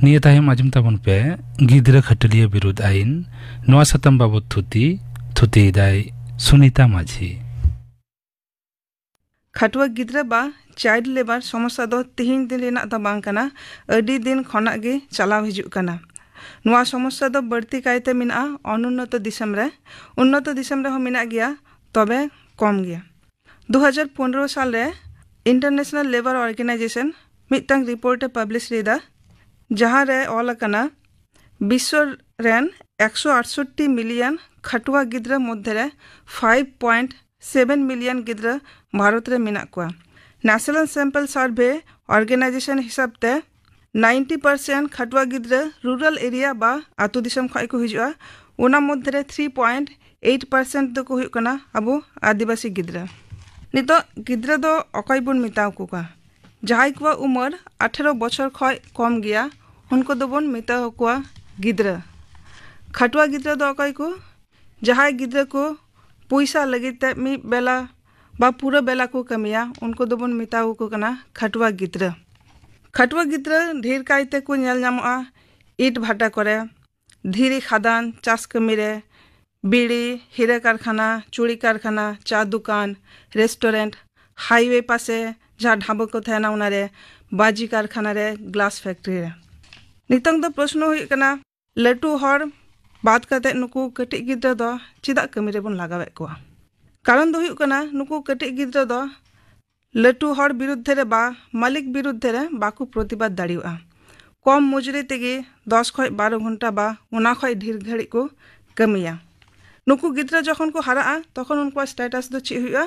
ᱱᱤᱭᱟᱹ ᱛᱟᱭᱚᱢ ᱟᱸᱡᱚᱢ ᱛᱟᱵᱚᱱ ᱯᱮ ᱜᱤᱫᱽᱨᱟᱹ ᱠᱷᱟᱹᱴᱟᱹᱞᱤᱭᱟᱹ ᱵᱤᱨᱩᱫᱷ ᱟᱹᱭᱤᱱ, ᱱᱚᱣᱟ ᱥᱟᱛᱟᱢ ᱵᱟᱵᱚᱛ ᱛᱷᱩᱛᱤ, ᱛᱷᱩᱛᱤᱭᱮᱫᱟᱭ ᱥᱩᱱᱤᱛᱟ ᱢᱟᱹᱡᱷᱤ᱾ ᱠᱷᱟᱴᱩᱣᱟᱹ ᱜᱤᱫᱽᱨᱟᱹ ᱵᱟ ᱪᱟᱭᱤᱞᱰ ᱞᱮᱵᱟᱨ ᱥᱚᱢᱚᱥᱥᱟ ᱫᱚ ᱛᱤᱦᱤᱧ ᱫᱤᱱ ᱨᱮᱱᱟᱜ ᱫᱚ ᱵᱟᱝ ᱠᱟᱱᱟ, ᱟᱹᱰᱤ ᱫᱤᱱ ᱠᱷᱚᱱᱟᱜ ᱜᱮ ᱪᱟᱞᱟᱣ ᱦᱤᱡᱩᱜ ᱠᱟᱱᱟ᱾ ᱱᱚᱣᱟ ᱥᱚᱢᱚᱥᱥᱟ ᱫᱚ ᱵᱟᱹᱲᱛᱤ ᱠᱟᱭᱛᱮ ᱢᱮᱱᱟᱜᱼᱟ ᱚᱱᱩᱱᱱᱚᱛᱚ ᱫᱤᱥᱚᱢ ᱨᱮ, ᱩᱱᱱᱚᱛᱚ ᱫᱤᱥᱚᱢ ᱨᱮᱦᱚᱸ ᱢᱮᱱᱟᱜ ᱜᱮᱭᱟ, ᱛᱚᱵᱮ ᱠᱚᱢ ᱜᱮᱭᱟ᱾ ᱫᱩ ᱦᱟᱡᱟᱨ ᱯᱚᱱᱨᱚ ᱥᱟᱞ ᱨᱮ International Labour Organization ᱢᱤᱫᱴᱟᱝ ᱨᱤᱯᱳᱨᱴ ᱮ ᱯᱟᱵᱽᱞᱤᱥ ᱞᱮᱫᱟ, ᱡᱟᱦᱟᱸ ᱨᱮ ᱚᱞ ᱟᱠᱟᱱᱟ, ᱵᱤᱥᱥᱚ ᱨᱮᱱ ᱮᱠᱥᱚ ᱟᱴᱥᱚᱴᱴᱤ ᱢᱤᱞᱤᱭᱚᱱ ᱠᱷᱟᱴᱩᱣᱟ ᱜᱤᱫᱽᱨᱟᱹ ᱢᱚᱫᱽᱫᱷᱮ ᱨᱮ ᱯᱷᱟᱭᱤᱵᱷ ᱯᱚᱭᱮᱱᱴ ᱥᱮᱵᱷᱮᱱ ᱢᱤᱞᱤᱭᱚᱱ ᱜᱤᱫᱽᱨᱟᱹ ᱵᱷᱟᱨᱚᱛ ᱨᱮ ᱢᱮᱱᱟᱜ ᱠᱚᱣᱟ᱾ ᱱᱮᱥᱱᱟᱞ ᱥᱮᱢᱯᱮᱞ ᱥᱟᱨᱵᱷᱮ ᱚᱨᱜᱟᱱᱟᱭᱡᱮᱥᱚᱱ ᱦᱤᱥᱟᱹᱵ ᱛᱮ, ᱱᱟᱭᱤᱱᱴᱤ ᱯᱟᱨᱥᱮᱱᱴ ᱠᱷᱟᱴᱩᱣᱟ ᱜᱤᱫᱽᱨᱟᱹ ᱨᱩᱨᱟᱞ ᱮᱨᱤᱭᱟ ᱵᱟ ᱟᱹᱛᱩ ᱫᱤᱥᱚᱢ ᱠᱷᱚᱱ ᱠᱚ ᱦᱤᱡᱩᱜᱼᱟ᱾ ᱚᱱᱟ ᱢᱚᱫᱽᱫᱷᱮ ᱨᱮ ᱛᱷᱨᱤ ᱯᱚᱭᱮᱱᱴ ᱮᱭᱤᱴ ᱯᱟᱨᱥᱮᱱᱴ ᱫᱚᱠᱚ ᱦᱩᱭᱩᱜ ᱠᱟᱱᱟ ᱟᱵᱚ ᱟᱹᱫᱤᱵᱟᱹᱥᱤ ᱜᱤᱫᱽᱨᱟᱹ᱾ ᱱᱤᱛᱚᱜ ᱜᱤᱫᱽᱨᱟᱹ ᱫᱚ ᱚᱠᱚᱭ ᱵᱚᱱ ᱢᱮᱛᱟ ᱠᱚᱣᱟ? ᱡᱟᱦᱟᱸᱭ ᱠᱚᱣᱟᱜ ᱩᱢᱮᱨ ᱟᱴᱷᱮᱨᱚ ᱵᱚᱪᱷᱚᱨ ᱠᱷᱚᱱ ᱠᱚᱢ ᱜᱮᱭᱟ, ᱩᱱᱠᱩ ᱫᱚᱵᱚᱱ ᱢᱮᱛᱟ ᱠᱚᱣᱟ ᱜᱤᱫᱽᱨᱟᱹ᱾ ᱠᱷᱟᱴᱩᱣᱟ ᱜᱤᱫᱽᱨᱟᱹ ᱫᱚ ᱚᱠᱚᱭ ᱠᱚ? ᱡᱟᱦᱟᱸᱭ ᱜᱤᱫᱽᱨᱟᱹ ᱠᱚ ᱯᱚᱭᱥᱟ ᱞᱟᱹᱜᱤᱫ ᱛᱮ ᱢᱤᱫ ᱵᱮᱞᱟ ᱵᱟ ᱯᱩᱨᱟᱹ ᱵᱮᱞᱟ ᱠᱚ ᱠᱟᱹᱢᱤᱭᱟ, ᱩᱱᱠᱩ ᱫᱚᱵᱚᱱ ᱢᱮᱛᱟ ᱟᱠᱚ ᱠᱟᱱᱟ ᱠᱷᱟᱴᱩᱣᱟ ᱜᱤᱫᱽᱨᱟᱹ᱾ ᱠᱷᱟᱴᱩᱣᱟ ᱜᱤᱫᱽᱨᱟᱹ ᱰᱷᱮᱨ ᱠᱟᱭᱛᱮ ᱠᱚ ᱧᱮᱞ ᱧᱟᱢᱚᱜᱼᱟ ᱤᱴ ᱵᱷᱟᱴᱟ ᱠᱚᱨᱮ, ᱫᱷᱤᱨᱤ ᱠᱷᱟᱫᱟᱱ, ᱪᱟᱥ ᱠᱟᱹᱢᱤ ᱨᱮ, ᱵᱤᱲᱤ, ᱦᱤᱨᱟᱹ ᱠᱟᱨᱠᱷᱟᱱᱟ, ᱪᱩᱲᱤ ᱠᱟᱨᱠᱷᱟᱱᱟ, ᱪᱟ ᱫᱚᱠᱟᱱ, ᱨᱮᱥᱴᱩᱨᱮᱱᱴ, ᱦᱟᱭᱣᱮ ᱯᱟᱥᱮ ᱡᱟᱦᱟᱸ ᱰᱷᱟᱵᱟ ᱠᱚ ᱛᱟᱦᱮᱱᱟ, ᱚᱱᱟᱨᱮ, ᱵᱟᱡᱤ ᱠᱟᱨᱠᱷᱟᱱᱟ ᱨᱮ, ᱜᱞᱟᱥ ᱯᱷᱮᱠᱴᱨᱤ ᱨᱮ᱾ ᱱᱤᱛᱚᱝ ᱫᱚ ᱯᱨᱚᱥᱱᱚ ᱦᱩᱭᱩᱜ ᱠᱟᱱᱟ, ᱞᱟᱹᱴᱩ ᱦᱚᱲ ᱵᱟᱫ ᱠᱟᱛᱮ ᱱᱩᱠᱩ ᱠᱟᱹᱴᱤᱡ ᱜᱤᱫᱽᱨᱟᱹ ᱫᱚ ᱪᱮᱫᱟᱜ ᱠᱟᱹᱢᱤ ᱨᱮᱵᱚᱱ ᱞᱟᱜᱟᱣᱮᱫ ᱠᱚᱣᱟ? ᱠᱟᱨᱚᱱ ᱫᱚ ᱦᱩᱭᱩᱜ ᱠᱟᱱᱟ, ᱱᱩᱠᱩ ᱠᱟᱹᱴᱤᱡ ᱜᱤᱫᱽᱨᱟᱹ ᱫᱚ ᱞᱟᱹᱴᱩ ᱦᱚᱲ ᱵᱤᱨᱩᱫᱽᱫᱷᱮ ᱨᱮ ᱵᱟ ᱢᱟᱹᱞᱤᱠ ᱵᱤᱨᱩᱫᱽᱫᱷᱮ ᱨᱮ ᱵᱟᱠᱚ ᱯᱨᱚᱛᱤᱵᱟᱫ ᱫᱟᱲᱮᱭᱟᱜᱼᱟ᱾ ᱠᱚᱢ ᱢᱚᱡᱩᱨᱤ ᱛᱮᱜᱮ ᱫᱚᱥ ᱠᱷᱚᱱ ᱵᱟᱨᱚ ᱜᱷᱚᱱᱴᱟ ᱵᱟ ᱚᱱᱟ ᱠᱷᱚᱱ ᱰᱷᱮᱨ ᱜᱷᱟᱹᱲᱤᱡ ᱠᱚ ᱠᱟᱹᱢᱤᱭᱟ᱾ ᱱᱩᱠᱩ ᱜᱤᱫᱽᱨᱟᱹ ᱡᱚᱠᱷᱚᱱ ᱠᱚ ᱦᱟᱨᱟᱜᱼᱟ, ᱛᱚᱠᱷᱚᱱ ᱩᱱᱠᱩᱣᱟᱜ ᱥᱴᱮᱴᱟᱥ ᱫᱚ ᱪᱮᱫ ᱦᱩᱭᱩᱜᱼᱟ?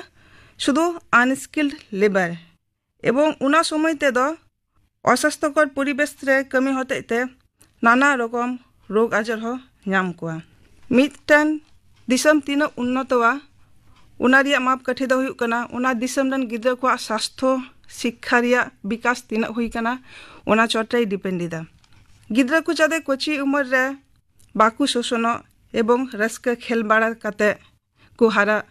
ᱥᱩᱫᱷᱩ ᱟᱱᱥᱠᱤᱞᱰ ᱞᱮᱵᱟᱨ᱾ ᱮᱵᱚᱝ ᱚᱱᱟ ᱥᱚᱢᱚᱭ ᱛᱮᱫᱚ ᱚᱥᱟᱥᱛᱷᱚᱠᱚᱨ ᱯᱚᱨᱤᱵᱮᱥ ᱨᱮ ᱠᱟᱹᱢᱤ ᱦᱚᱛᱮᱡ ᱛᱮ ᱱᱟᱱᱟ ᱨᱚᱠᱚᱢ ᱨᱳᱜᱽ ᱟᱡᱟᱨ ᱦᱚᱸ ᱧᱟᱢ ᱠᱚᱣᱟ᱾ ᱢᱤᱫᱴᱮᱱ ᱫᱤᱥᱚᱢ ᱛᱤᱱᱟᱹᱜ ᱩᱱᱱᱚᱛᱚᱣᱟ, ᱚᱱᱟ ᱨᱮᱭᱟᱜ ᱢᱟᱯᱠᱟᱴᱷᱤ ᱫᱚ ᱦᱩᱭᱩᱜ ᱠᱟᱱᱟ ᱚᱱᱟ ᱫᱤᱥᱚᱢ ᱨᱮᱱ ᱜᱤᱫᱽᱨᱟᱹ ᱠᱚᱣᱟᱜ ᱥᱟᱥᱛᱷᱚ ᱥᱤᱠᱠᱷᱟ ᱨᱮᱭᱟᱜ ᱵᱤᱠᱟᱥ ᱛᱤᱱᱟᱹᱜ ᱦᱩᱭ ᱠᱟᱱᱟ, ᱚᱱᱟ ᱪᱚᱴ ᱨᱮᱭ ᱰᱤᱯᱮᱱᱰ ᱮᱫᱟ᱾ ᱜᱤᱫᱽᱨᱟᱹ ᱠᱚ ᱡᱟᱛᱮ ᱠᱚᱪᱤ ᱩᱢᱮᱨ ᱨᱮ ᱵᱟᱠᱚ ᱥᱳᱥᱚᱱᱚᱜ ᱮᱵᱚᱝ ᱨᱟᱹᱥᱠᱟᱹ ᱠᱷᱮᱞ ᱵᱟᱲᱟ ᱠᱟᱛᱮ ᱠᱚ ᱦᱟᱨᱟᱜ,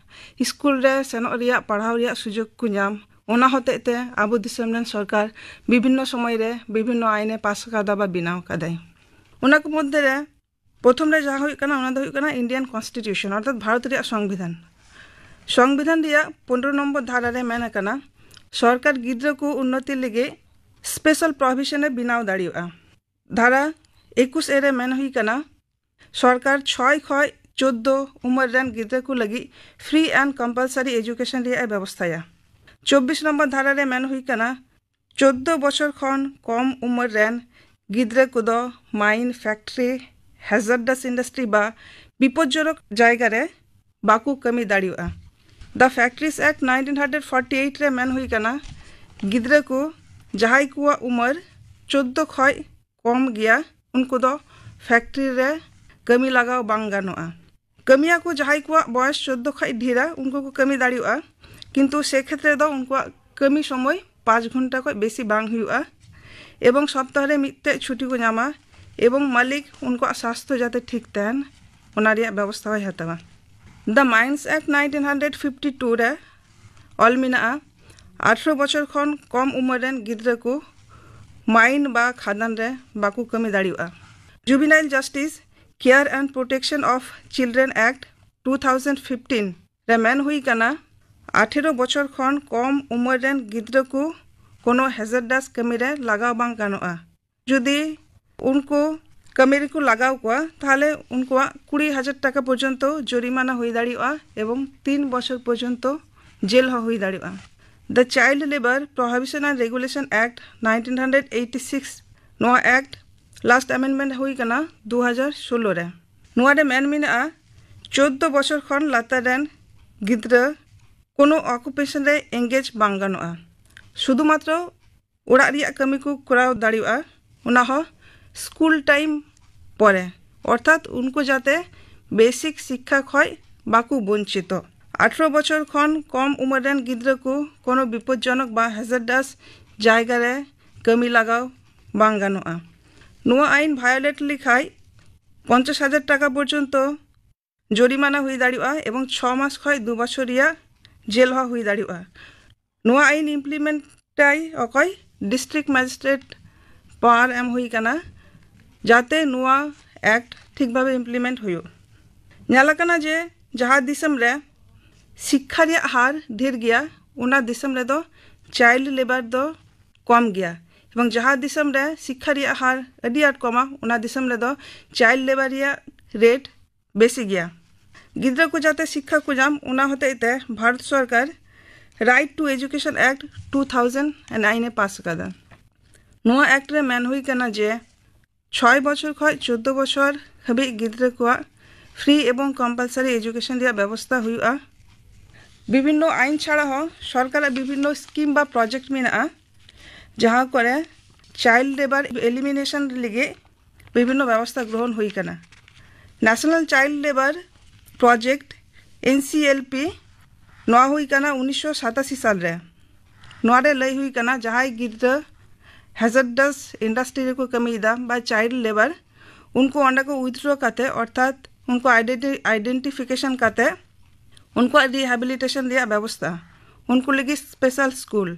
ᱥᱠᱩᱞ ᱨᱮ ᱥᱮᱱᱚᱜ ᱨᱮᱭᱟᱜ, ᱯᱟᱲᱦᱟᱣ ᱨᱮᱭᱟᱜ ᱥᱩᱡᱳᱜᱽ ᱠᱚ ᱧᱟᱢ, ᱚᱱᱟ ᱦᱚᱛᱮᱡ ᱛᱮ ᱟᱵᱚ ᱫᱤᱥᱚᱢ ᱨᱮᱱ ᱥᱚᱨᱠᱟᱨ ᱵᱤᱵᱷᱤᱱᱱᱚ ᱥᱚᱢᱚᱭ ᱨᱮ ᱵᱤᱵᱷᱤᱱᱱᱚ ᱟᱭᱤᱱᱮ ᱯᱟᱥ ᱟᱠᱟᱫᱟ ᱵᱟ ᱵᱮᱱᱟᱣ ᱟᱠᱟᱫᱟᱭ᱾ ᱚᱱᱟ ᱠᱚ ᱢᱚᱫᱽᱫᱷᱮ ᱨᱮ ᱯᱨᱚᱛᱷᱚᱢ ᱨᱮ ᱡᱟᱦᱟᱸ ᱦᱩᱭᱩᱜ ᱠᱟᱱᱟ, ᱚᱱᱟ ᱫᱚ ᱦᱩᱭᱩᱜ ᱠᱟᱱᱟ Indian Constitution, ᱚᱨᱛᱷᱟᱛ ᱵᱷᱟᱨᱚᱛ ᱨᱮᱭᱟᱜ ᱥᱚᱝᱵᱤᱫᱷᱟᱱ᱾ ᱥᱚᱝᱵᱤᱫᱷᱟᱱ ᱨᱮᱭᱟᱜ ᱯᱚᱱᱨᱚ ᱱᱚᱢᱵᱚᱨ ᱫᱷᱟᱨᱟ ᱨᱮ ᱢᱮᱱ ᱟᱠᱟᱱᱟ, ᱥᱚᱨᱠᱟᱨ ᱜᱤᱫᱽᱨᱟᱹ ᱠᱚ ᱩᱱᱱᱚᱛᱤ ᱞᱟᱹᱜᱤᱫ ᱥᱯᱮᱥᱟᱞ ᱯᱨᱚᱵᱷᱤᱥᱚᱱ ᱮ ᱵᱮᱱᱟᱣ ᱫᱟᱲᱮᱭᱟᱜᱼᱟ᱾ ᱫᱷᱟᱨᱟ ᱮᱠᱩᱥ ᱮ ᱨᱮ ᱢᱮᱱ ᱦᱩᱭ ᱠᱟᱱᱟ, ᱥᱚᱨᱠᱟᱨ ᱪᱷᱚᱭ ᱠᱷᱚᱱ ᱪᱳᱫᱽᱫᱳ ᱩᱢᱮᱨ ᱨᱮᱱ ᱜᱤᱫᱽᱨᱟᱹ ᱠᱚ ᱞᱟᱹᱜᱤᱫ ᱯᱷᱨᱤ ᱮᱱᱰ ᱠᱚᱢᱯᱟᱞᱥᱟᱨᱤ ᱮᱡᱩᱠᱮᱥᱚᱱ ᱨᱮᱭᱟᱜ ᱮ ᱵᱮᱵᱚᱥᱛᱷᱟᱭᱟ᱾ ᱪᱚᱵᱵᱤᱥ ᱱᱚᱢᱵᱚᱨ ᱫᱷᱟᱨᱟ ᱨᱮ ᱢᱮᱱ ᱦᱩᱭ ᱠᱟᱱᱟ, ᱪᱳᱫᱽᱫᱳ ᱵᱚᱪᱷᱚᱨ ᱠᱷᱚᱱ ᱠᱚᱢ ᱩᱢᱮᱨ ᱨᱮᱱ ᱜᱤᱫᱽᱨᱟᱹ ᱠᱚᱫᱚ ᱢᱟᱭᱤᱱ, ᱯᱷᱮᱠᱴᱨᱤ, ᱦᱮᱡᱟᱨᱰᱟᱥ ᱤᱱᱰᱟᱥᱴᱨᱤ ᱵᱟ ᱵᱤᱯᱚᱫᱽᱡᱚᱱᱚᱠ ᱡᱟᱭᱜᱟ ᱨᱮ ᱵᱟᱠᱚ ᱠᱟᱹᱢᱤ ᱫᱟᱲᱮᱭᱟᱜᱼᱟ᱾ The Factories Act nineteen forty eight ᱨᱮ ᱢᱮᱱ ᱦᱩᱭ ᱠᱟᱱᱟ, ᱜᱤᱫᱽᱨᱟᱹ ᱠᱚ ᱡᱟᱦᱟᱸᱭ ᱠᱚᱣᱟᱜ ᱩᱢᱮᱨ ᱪᱳᱫᱽᱫᱳ ᱠᱷᱚᱱ ᱠᱚᱢ ᱜᱮᱭᱟ, ᱩᱱᱠᱩ ᱫᱚ ᱯᱷᱮᱠᱴᱨᱤ ᱨᱮ ᱠᱟᱹᱢᱤ ᱞᱟᱜᱟᱣ ᱵᱟᱝ ᱜᱟᱱᱚᱜᱼᱟ᱾ ᱠᱟᱹᱢᱤᱭᱟᱹ ᱠᱚ ᱡᱟᱦᱟᱸᱭ ᱠᱚᱣᱟᱜ ᱵᱚᱭᱮᱥ ᱪᱳᱫᱽᱫᱳ ᱠᱷᱚᱱ ᱰᱷᱮᱨᱟ, ᱩᱱᱠᱩ ᱠᱚ ᱠᱟᱹᱢᱤ ᱫᱟᱲᱮᱭᱟᱜᱼᱟ, ᱠᱤᱱᱛᱩ ᱥᱮ ᱠᱷᱮᱛᱨᱮ ᱫᱚ ᱩᱱᱠᱩᱣᱟᱜ ᱠᱟᱹᱢᱤ ᱥᱚᱢᱚᱭ ᱯᱟᱸᱪ ᱜᱷᱚᱱᱴᱟ ᱠᱷᱚᱱ ᱵᱮᱥᱤ ᱵᱟᱝ ᱦᱩᱭᱩᱜᱼᱟ ᱮᱵᱚᱝ ᱥᱚᱯᱛᱟᱦᱚ ᱨᱮ ᱢᱤᱫᱴᱮᱡ ᱪᱷᱩᱴᱤ ᱠᱚ ᱧᱟᱢᱟ ᱮᱵᱚᱝ ᱢᱟᱹᱞᱤᱠ ᱩᱱᱠᱩᱣᱟᱜ ᱥᱟᱥᱛᱷᱚ ᱡᱟᱛᱮ ᱴᱷᱤᱠ ᱛᱟᱦᱮᱱ, ᱚᱱᱟ ᱨᱮᱭᱟᱜ ᱵᱮᱵᱚᱥᱛᱷᱟ ᱦᱚᱸᱭ ᱦᱟᱛᱟᱣᱟ᱾ The Mines Act nineteen fifty two ᱨᱮ ᱚᱞ ᱢᱮᱱᱟᱜᱼᱟ, ᱟᱴᱷᱨᱚ ᱵᱚᱪᱷᱚᱨ ᱠᱷᱚᱱ ᱠᱚᱢ ᱩᱢᱮᱨ ᱨᱮᱱ ᱜᱤᱫᱽᱨᱟᱹ ᱠᱚ ᱢᱟᱭᱤᱱ ᱵᱟ ᱠᱷᱟᱫᱟᱱ ᱨᱮ ᱵᱟᱠᱚ ᱠᱟᱹᱢᱤ ᱫᱟᱲᱮᱭᱟᱜᱼᱟ᱾ Juvenile Justice, Care and Protection of Children Act two thousand fifteen ᱨᱮ ᱢᱮᱱ ᱦᱩᱭ ᱠᱟᱱᱟ, ᱟᱴᱷᱮᱨᱚ ᱵᱚᱪᱷᱚᱨ ᱠᱷᱚᱱ ᱠᱚᱢ ᱩᱢᱮᱨ ᱨᱮᱱ ᱜᱤᱫᱽᱨᱟᱹ ᱠᱚ ᱠᱳᱱᱳ ᱦᱮᱡᱟᱨᱰᱟᱥ ᱠᱟᱹᱢᱤ ᱨᱮ ᱞᱟᱜᱟᱣ ᱵᱟᱝ ᱜᱟᱱᱚᱜᱼᱟ᱾ ᱡᱩᱫᱤ ᱩᱱᱠᱩ ᱠᱟᱹᱢᱤ ᱨᱮᱠᱚ ᱞᱟᱜᱟᱣ ᱠᱚᱣᱟ, ᱛᱟᱦᱚᱞᱮ ᱩᱱᱠᱩᱣᱟᱜ ᱠᱩᱲᱤ ᱦᱟᱡᱟᱨ ᱴᱟᱠᱟ ᱯᱚᱨᱡᱚᱱᱛᱚ ᱡᱚᱨᱤᱢᱟᱱᱟ ᱦᱩᱭ ᱫᱟᱲᱮᱭᱟᱜᱼᱟ ᱮᱵᱚᱝ ᱛᱤᱱ ᱵᱚᱪᱷᱚᱨ ᱯᱚᱨᱡᱚᱱᱛᱚ ᱡᱮᱞ ᱦᱚᱸ ᱦᱩᱭ ᱫᱟᱲᱮᱭᱟᱜᱼᱟ᱾ The Child Labour Prohibition and Regulation Act nineteen eighty six, ᱱᱚᱣᱟ ᱮᱠᱴ ᱞᱟᱥᱴ ᱟᱢᱮᱱᱰᱢᱮᱱᱴ ᱦᱩᱭ ᱠᱟᱱᱟ ᱫᱩ ᱦᱟᱡᱟᱨ ᱥᱳᱞᱳ ᱨᱮ᱾ ᱱᱚᱣᱟ ᱨᱮ ᱢᱮᱱ ᱢᱮᱱᱟᱜᱼᱟ, ᱪᱳᱫᱽᱫᱳ ᱵᱚᱪᱷᱚᱨ ᱠᱷᱚᱱ ᱞᱟᱛᱟᱨ ᱨᱮᱱ ᱜᱤᱫᱽᱨᱟᱹ ᱠᱳᱱᱳ ᱚᱠᱩᱯᱮᱥᱚᱱ ᱨᱮ ᱮᱱᱜᱮᱡᱽ ᱵᱟᱝ ᱜᱟᱱᱚᱜᱼᱟ᱾ ᱥᱩᱫᱷᱩ ᱢᱟᱛᱨᱚ ᱚᱲᱟᱜ ᱨᱮᱭᱟᱜ ᱠᱟᱹᱢᱤ ᱠᱚ ᱠᱚᱨᱟᱣ ᱫᱟᱲᱮᱭᱟᱜᱼᱟ, ᱚᱱᱟ ᱦᱚᱸ ᱥᱠᱩᱞ ᱴᱟᱭᱤᱢ ᱯᱚᱨᱮ, ᱚᱨᱛᱷᱟᱛ ᱩᱱᱠᱩ ᱡᱟᱛᱮ ᱵᱮᱥᱤᱠ ᱥᱤᱠᱠᱷᱟ ᱠᱷᱚᱱ ᱵᱟᱠᱚ ᱵᱚᱧᱪᱤᱛᱚᱜ᱾ ᱟᱴᱷᱨᱚ ᱵᱚᱪᱷᱚᱨ ᱠᱷᱚᱱ ᱠᱚᱢ ᱩᱢᱮᱨ ᱨᱮᱱ ᱜᱤᱫᱽᱨᱟᱹ ᱠᱚ ᱠᱳᱱᱳ ᱵᱤᱯᱚᱫᱽᱡᱚᱱᱚᱠ ᱵᱟ ᱦᱮᱡᱟᱨᱰᱟᱥ ᱡᱟᱭᱜᱟ ᱨᱮ ᱠᱟᱹᱢᱤ ᱞᱟᱜᱟᱣ ᱵᱟᱝ ᱜᱟᱱᱚᱜᱼᱟ᱾ ᱱᱚᱣᱟ ᱟᱭᱤᱱ ᱵᱷᱟᱭᱳᱞᱮᱴ ᱞᱮᱠᱷᱟᱡ ᱯᱚᱧᱪᱟᱥ ᱦᱟᱡᱟᱨ ᱴᱟᱠᱟ ᱯᱚᱨᱡᱚᱱᱛᱚ ᱡᱚᱨᱤᱢᱟᱱᱟ ᱦᱩᱭ ᱫᱟᱲᱮᱭᱟᱜᱼᱟ ᱮᱵᱚᱝ ᱪᱷᱚ ᱢᱟᱥ ᱠᱷᱚᱱ ᱫᱩ ᱵᱚᱪᱷᱚᱨ ᱨᱮᱭᱟᱜ ᱡᱮᱞ ᱦᱚᱸ ᱦᱩᱭ ᱫᱟᱲᱮᱭᱟᱜᱼᱟ᱾ ᱱᱚᱣᱟ ᱟᱭᱤᱱ ᱤᱢᱯᱞᱤᱢᱮᱱᱴ ᱟᱭ ᱚᱠᱚᱭ? ᱰᱤᱥᱴᱨᱤᱠᱴ ᱢᱮᱡᱤᱥᱴᱨᱮᱴ ᱯᱟᱣᱟᱨ ᱮᱢ ᱦᱩᱭ ᱟᱠᱟᱱᱟ, ᱡᱟᱛᱮ ᱱᱚᱣᱟ ᱮᱠᱴ ᱴᱷᱤᱠ ᱵᱷᱟᱵᱮ ᱤᱢᱯᱞᱤᱢᱮᱱᱴ ᱦᱩᱭᱩᱜ᱾ ᱧᱮᱞ ᱟᱠᱟᱱᱟ ᱡᱮ ᱡᱟᱦᱟᱸ ᱫᱤᱥᱚᱢ ᱨᱮ ᱥᱤᱠᱠᱷᱟ ᱨᱮᱭᱟᱜ ᱦᱟᱨ ᱰᱷᱮᱨ ᱜᱮᱭᱟ, ᱚᱱᱟ ᱫᱤᱥᱚᱢ ᱨᱮᱫᱚ ᱪᱟᱭᱤᱞᱰ ᱞᱮᱵᱟᱨ ᱫᱚ ᱠᱚᱢ ᱜᱮᱭᱟ, ᱮᱵᱚᱝ ᱡᱟᱦᱟᱸ ᱫᱤᱥᱚᱢ ᱨᱮ ᱥᱤᱠᱠᱷᱟ ᱨᱮᱭᱟᱜ ᱦᱟᱨ ᱟᱹᱰᱤ ᱟᱸᱴ ᱠᱚᱢᱟ, ᱚᱱᱟ ᱫᱤᱥᱚᱢ ᱨᱮᱫᱚ ᱪᱟᱭᱤᱞᱰ ᱞᱮᱵᱟᱨ ᱨᱮᱭᱟᱜ ᱨᱮᱴ ᱵᱮᱥᱤ ᱜᱮᱭᱟ᱾ ᱜᱤᱫᱽᱨᱟᱹ ᱠᱚ ᱡᱟᱛᱮ ᱥᱤᱠᱠᱷᱟ ᱠᱚ ᱧᱟᱢ, ᱚᱱᱟ ᱦᱚᱛᱮᱡ ᱛᱮ ᱵᱷᱟᱨᱚᱛ ᱥᱚᱨᱠᱟᱨ right to education act two thousand nine ᱮ ᱯᱟᱥ ᱟᱠᱟᱫᱟ᱾ ᱱᱚᱣᱟ ᱮᱠᱴ ᱨᱮ ᱢᱮᱱ ᱦᱩᱭ ᱠᱟᱱᱟ ᱡᱮ ᱪᱷᱚᱭ ᱵᱚᱪᱷᱚᱨ ᱠᱷᱚᱱ ᱪᱳᱫᱽᱫᱳ ᱵᱚᱪᱷᱚᱨ ᱦᱟᱹᱵᱤᱡ ᱜᱤᱫᱽᱨᱟᱹ ᱠᱚᱣᱟᱜ ᱯᱷᱨᱤ ᱮᱵᱚᱝ ᱠᱚᱢᱯᱟᱞᱥᱟᱨᱤ ᱮᱡᱩᱠᱮᱥᱚᱱ ᱨᱮᱭᱟᱜ ᱵᱮᱵᱚᱥᱛᱟ ᱦᱩᱭᱩᱜᱼᱟ᱾ ᱵᱤᱵᱷᱤᱱᱱᱚ ᱟᱭᱤᱱ ᱪᱷᱟᱲᱟ ᱦᱚᱸ ᱥᱚᱨᱠᱟᱨᱟᱜ ᱵᱤᱵᱷᱤᱱᱱᱚ ᱥᱠᱤᱢ ᱵᱟ ᱯᱨᱚᱡᱮᱠᱴ ᱢᱮᱱᱟᱜᱼᱟ, ᱡᱟᱦᱟᱸ ᱠᱚᱨᱮ ᱪᱟᱭᱤᱞᱰ ᱞᱮᱵᱟᱨ ᱮᱞᱤᱢᱤᱱᱮᱥᱚᱱ ᱞᱟᱹᱜᱤᱫ ᱵᱤᱵᱷᱤᱱᱱᱚ ᱵᱮᱵᱚᱥᱛᱟ ᱜᱨᱚᱦᱚᱱ ᱦᱩᱭ ᱟᱠᱟᱱᱟ᱾ ᱱᱮᱥᱱᱟᱞ ᱪᱟᱭᱤᱞᱰ ᱞᱮᱵᱟᱨ ᱯᱨᱚᱡᱮᱠᱴ, ᱮᱱ ᱥᱤ ᱮᱞ ᱯᱤ, ᱱᱚᱣᱟ ᱦᱩᱭ ᱟᱠᱟᱱᱟ ᱩᱱᱤᱥᱥᱚ ᱥᱟᱛᱟᱥᱤ ᱥᱟᱞ ᱨᱮ᱾ ᱱᱚᱣᱟ ᱨᱮ ᱞᱟᱹᱭ ᱦᱩᱭ ᱟᱠᱟᱱᱟ, ᱡᱟᱦᱟᱸᱭ ᱜᱤᱫᱽᱨᱟᱹ ᱦᱮᱡᱟᱨᱰᱟᱥ ᱤᱱᱰᱟᱥᱴᱨᱤ ᱨᱮᱠᱚ ᱠᱟᱹᱢᱤᱭᱮᱫᱟ ᱵᱟ ᱪᱟᱭᱤᱞᱰ ᱞᱮᱵᱟᱨ, ᱩᱱᱠᱩ ᱚᱸᱰᱮ ᱠᱚ ᱩᱭᱤᱛᱷᱰᱨᱚ ᱠᱟᱛᱮ, ᱚᱨᱛᱷᱟᱛ ᱩᱱᱠᱩ ᱟᱭᱰᱮᱱᱴᱤᱯᱷᱤᱠᱮᱥᱚᱱ ᱠᱟᱛᱮ ᱩᱱᱠᱩᱣᱟᱜ ᱨᱤᱦᱮᱵᱤᱞᱤᱴᱮᱥᱚᱱ ᱨᱮᱭᱟᱜ ᱵᱮᱵᱚᱥᱛᱟ, ᱩᱱᱠᱩ ᱞᱟᱹᱜᱤᱫ ᱥᱯᱮᱥᱟᱞ ᱥᱠᱩᱞ,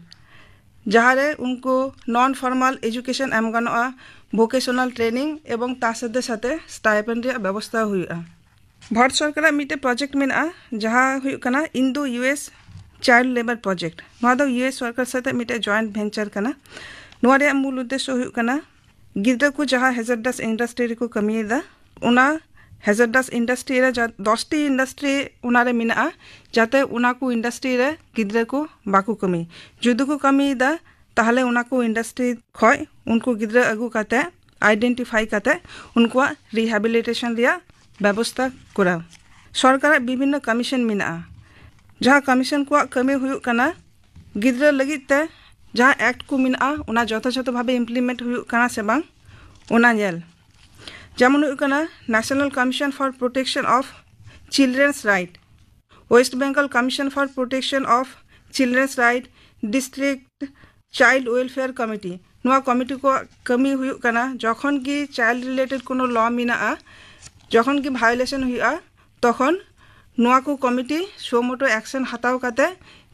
ᱡᱟᱦᱟᱸ ᱨᱮ ᱩᱱᱠᱩ ᱱᱚᱱ ᱯᱷᱚᱨᱢᱟᱞ ᱮᱡᱩᱠᱮᱥᱚᱱ ᱮᱢ ᱜᱟᱱᱚᱜᱼᱟ, ᱵᱷᱳᱠᱮᱥᱚᱱᱟᱞ ᱴᱨᱮᱱᱤᱝ ᱮᱵᱚᱝ ᱛᱟ ᱥᱟᱛᱮ ᱥᱟᱛᱮ ᱥᱴᱟᱭᱯᱮᱱᱰ ᱨᱮᱭᱟᱜ ᱵᱮᱵᱚᱥᱛᱟ ᱦᱩᱭᱩᱜᱼᱟ᱾ ᱵᱷᱟᱨᱚᱛ ᱥᱚᱨᱠᱟᱨᱟᱜ ᱢᱤᱫᱴᱮᱱ ᱯᱨᱚᱡᱮᱠᱴ ᱢᱮᱱᱟᱜᱼᱟ, ᱡᱟᱦᱟᱸ ᱦᱩᱭᱩᱜ ᱠᱟᱱᱟ Indo U S child labour project. ᱱᱚᱣᱟ ᱫᱚ ᱤᱭᱩ ᱮᱥ ᱥᱚᱨᱠᱟᱨ ᱥᱟᱛᱮ ᱢᱤᱫᱴᱮᱱ ᱡᱚᱭᱮᱱᱴ ᱵᱷᱮᱱᱪᱟᱨ ᱠᱟᱱᱟ᱾ ᱱᱚᱣᱟ ᱨᱮᱭᱟᱜ ᱢᱩᱞ ᱩᱫᱽᱫᱮᱥᱥᱚ ᱦᱩᱭᱩᱜ ᱠᱟᱱᱟ ᱜᱤᱫᱽᱨᱟᱹ ᱠᱚ ᱡᱟᱦᱟᱸ ᱦᱮᱡᱟᱨᱰᱟᱥ ᱤᱱᱰᱟᱥᱴᱨᱤ ᱨᱮᱠᱚ ᱠᱟᱹᱢᱤᱭᱮᱫᱟ, ᱚᱱᱟ ᱦᱮᱡᱟᱨᱰᱟᱥ ᱤᱱᱰᱟᱥᱴᱨᱤ ᱨᱮ ᱡᱟ-, ᱫᱚᱥᱴᱤ ᱤᱱᱰᱟᱥᱴᱨᱤ ᱚᱱᱟ ᱨᱮ ᱢᱮᱱᱟᱜᱼᱟ, ᱡᱟᱛᱮ ᱚᱱᱟ ᱠᱚ ᱤᱱᱰᱟᱥᱴᱨᱤ ᱨᱮ ᱜᱤᱫᱽᱨᱟᱹ ᱠᱚ ᱵᱟᱠᱚ ᱠᱟᱹᱢᱤ᱾ ᱡᱩᱫᱤ ᱠᱚ ᱠᱟᱹᱢᱤᱭᱮᱫᱟ, ᱛᱟᱦᱚᱞᱮ ᱚᱱᱟ ᱠᱚ ᱤᱱᱰᱟᱥᱴᱨᱤ ᱠᱷᱚᱡ ᱩᱱᱠᱩ ᱜᱤᱫᱽᱨᱟᱹ ᱟᱹᱜᱩ ᱠᱟᱛᱮ, ᱟᱭᱰᱮᱱᱴᱤᱯᱷᱟᱭ ᱠᱟᱛᱮ, ᱩᱱᱠᱩᱣᱟᱜ ᱨᱤᱦᱮᱵᱤᱞᱤᱴᱮᱥᱚᱱ ᱨᱮᱭᱟᱜ ᱵᱮᱵᱚᱥᱛᱟ ᱠᱚᱨᱟᱣ᱾ ᱥᱚᱨᱠᱟᱨᱟᱜ ᱵᱤᱵᱷᱤᱱᱱᱚ ᱠᱚᱢᱤᱥᱚᱱ ᱢᱮᱱᱟᱜᱼᱟ, ᱡᱟᱦᱟᱸ ᱠᱚᱢᱤᱥᱚᱱ ᱠᱚᱣᱟᱜ ᱠᱟᱹᱢᱤ ᱦᱩᱭᱩᱜ ᱠᱟᱱᱟ ᱜᱤᱫᱽᱨᱟᱹ ᱞᱟᱹᱜᱤᱫ ᱛᱮ ᱡᱟᱦᱟᱸ ᱮᱠᱴ ᱠᱚ ᱢᱮᱱᱟᱜᱼᱟ, ᱚᱱᱟ ᱡᱚᱛᱷᱟᱡᱚᱛᱷᱚ ᱵᱷᱟᱵᱮ ᱤᱢᱯᱞᱤᱢᱮᱱᱴ ᱦᱩᱭᱩᱜ ᱠᱟᱱᱟ ᱥᱮ ᱵᱟᱝ, ᱚᱱᱟ ᱧᱮᱞ᱾ ᱡᱮᱢᱚᱱ ᱦᱩᱭᱩᱜ ᱠᱟᱱᱟ National Commission for Protection of Children's Right, West Bengal Commission for Protection of Children's Right, District Child Welfare Committee᱾ ᱱᱚᱣᱟ ᱠᱚᱢᱤᱴᱤ ᱠᱚᱣᱟᱜ ᱠᱟᱹᱢᱤ ᱦᱩᱭᱩᱜ ᱠᱟᱱᱟ, ᱡᱚᱠᱷᱚᱱ ᱜᱮ ᱪᱟᱭᱤᱞᱰ ᱨᱤᱞᱮᱴᱮᱰ ᱠᱳᱱᱳ ᱞᱚ ᱢᱮᱱᱟᱜᱼᱟ, ᱡᱚᱠᱷᱚᱱ ᱜᱮ ᱵᱷᱟᱭᱳᱞᱮᱥᱚᱱ ᱦᱩᱭᱩᱜᱼᱟ, ᱛᱚᱠᱷᱚᱱ ᱱᱚᱣᱟ ᱠᱚ ᱠᱚᱢᱤᱴᱤ suo motu action ᱦᱟᱛᱟᱣ ᱠᱟᱛᱮ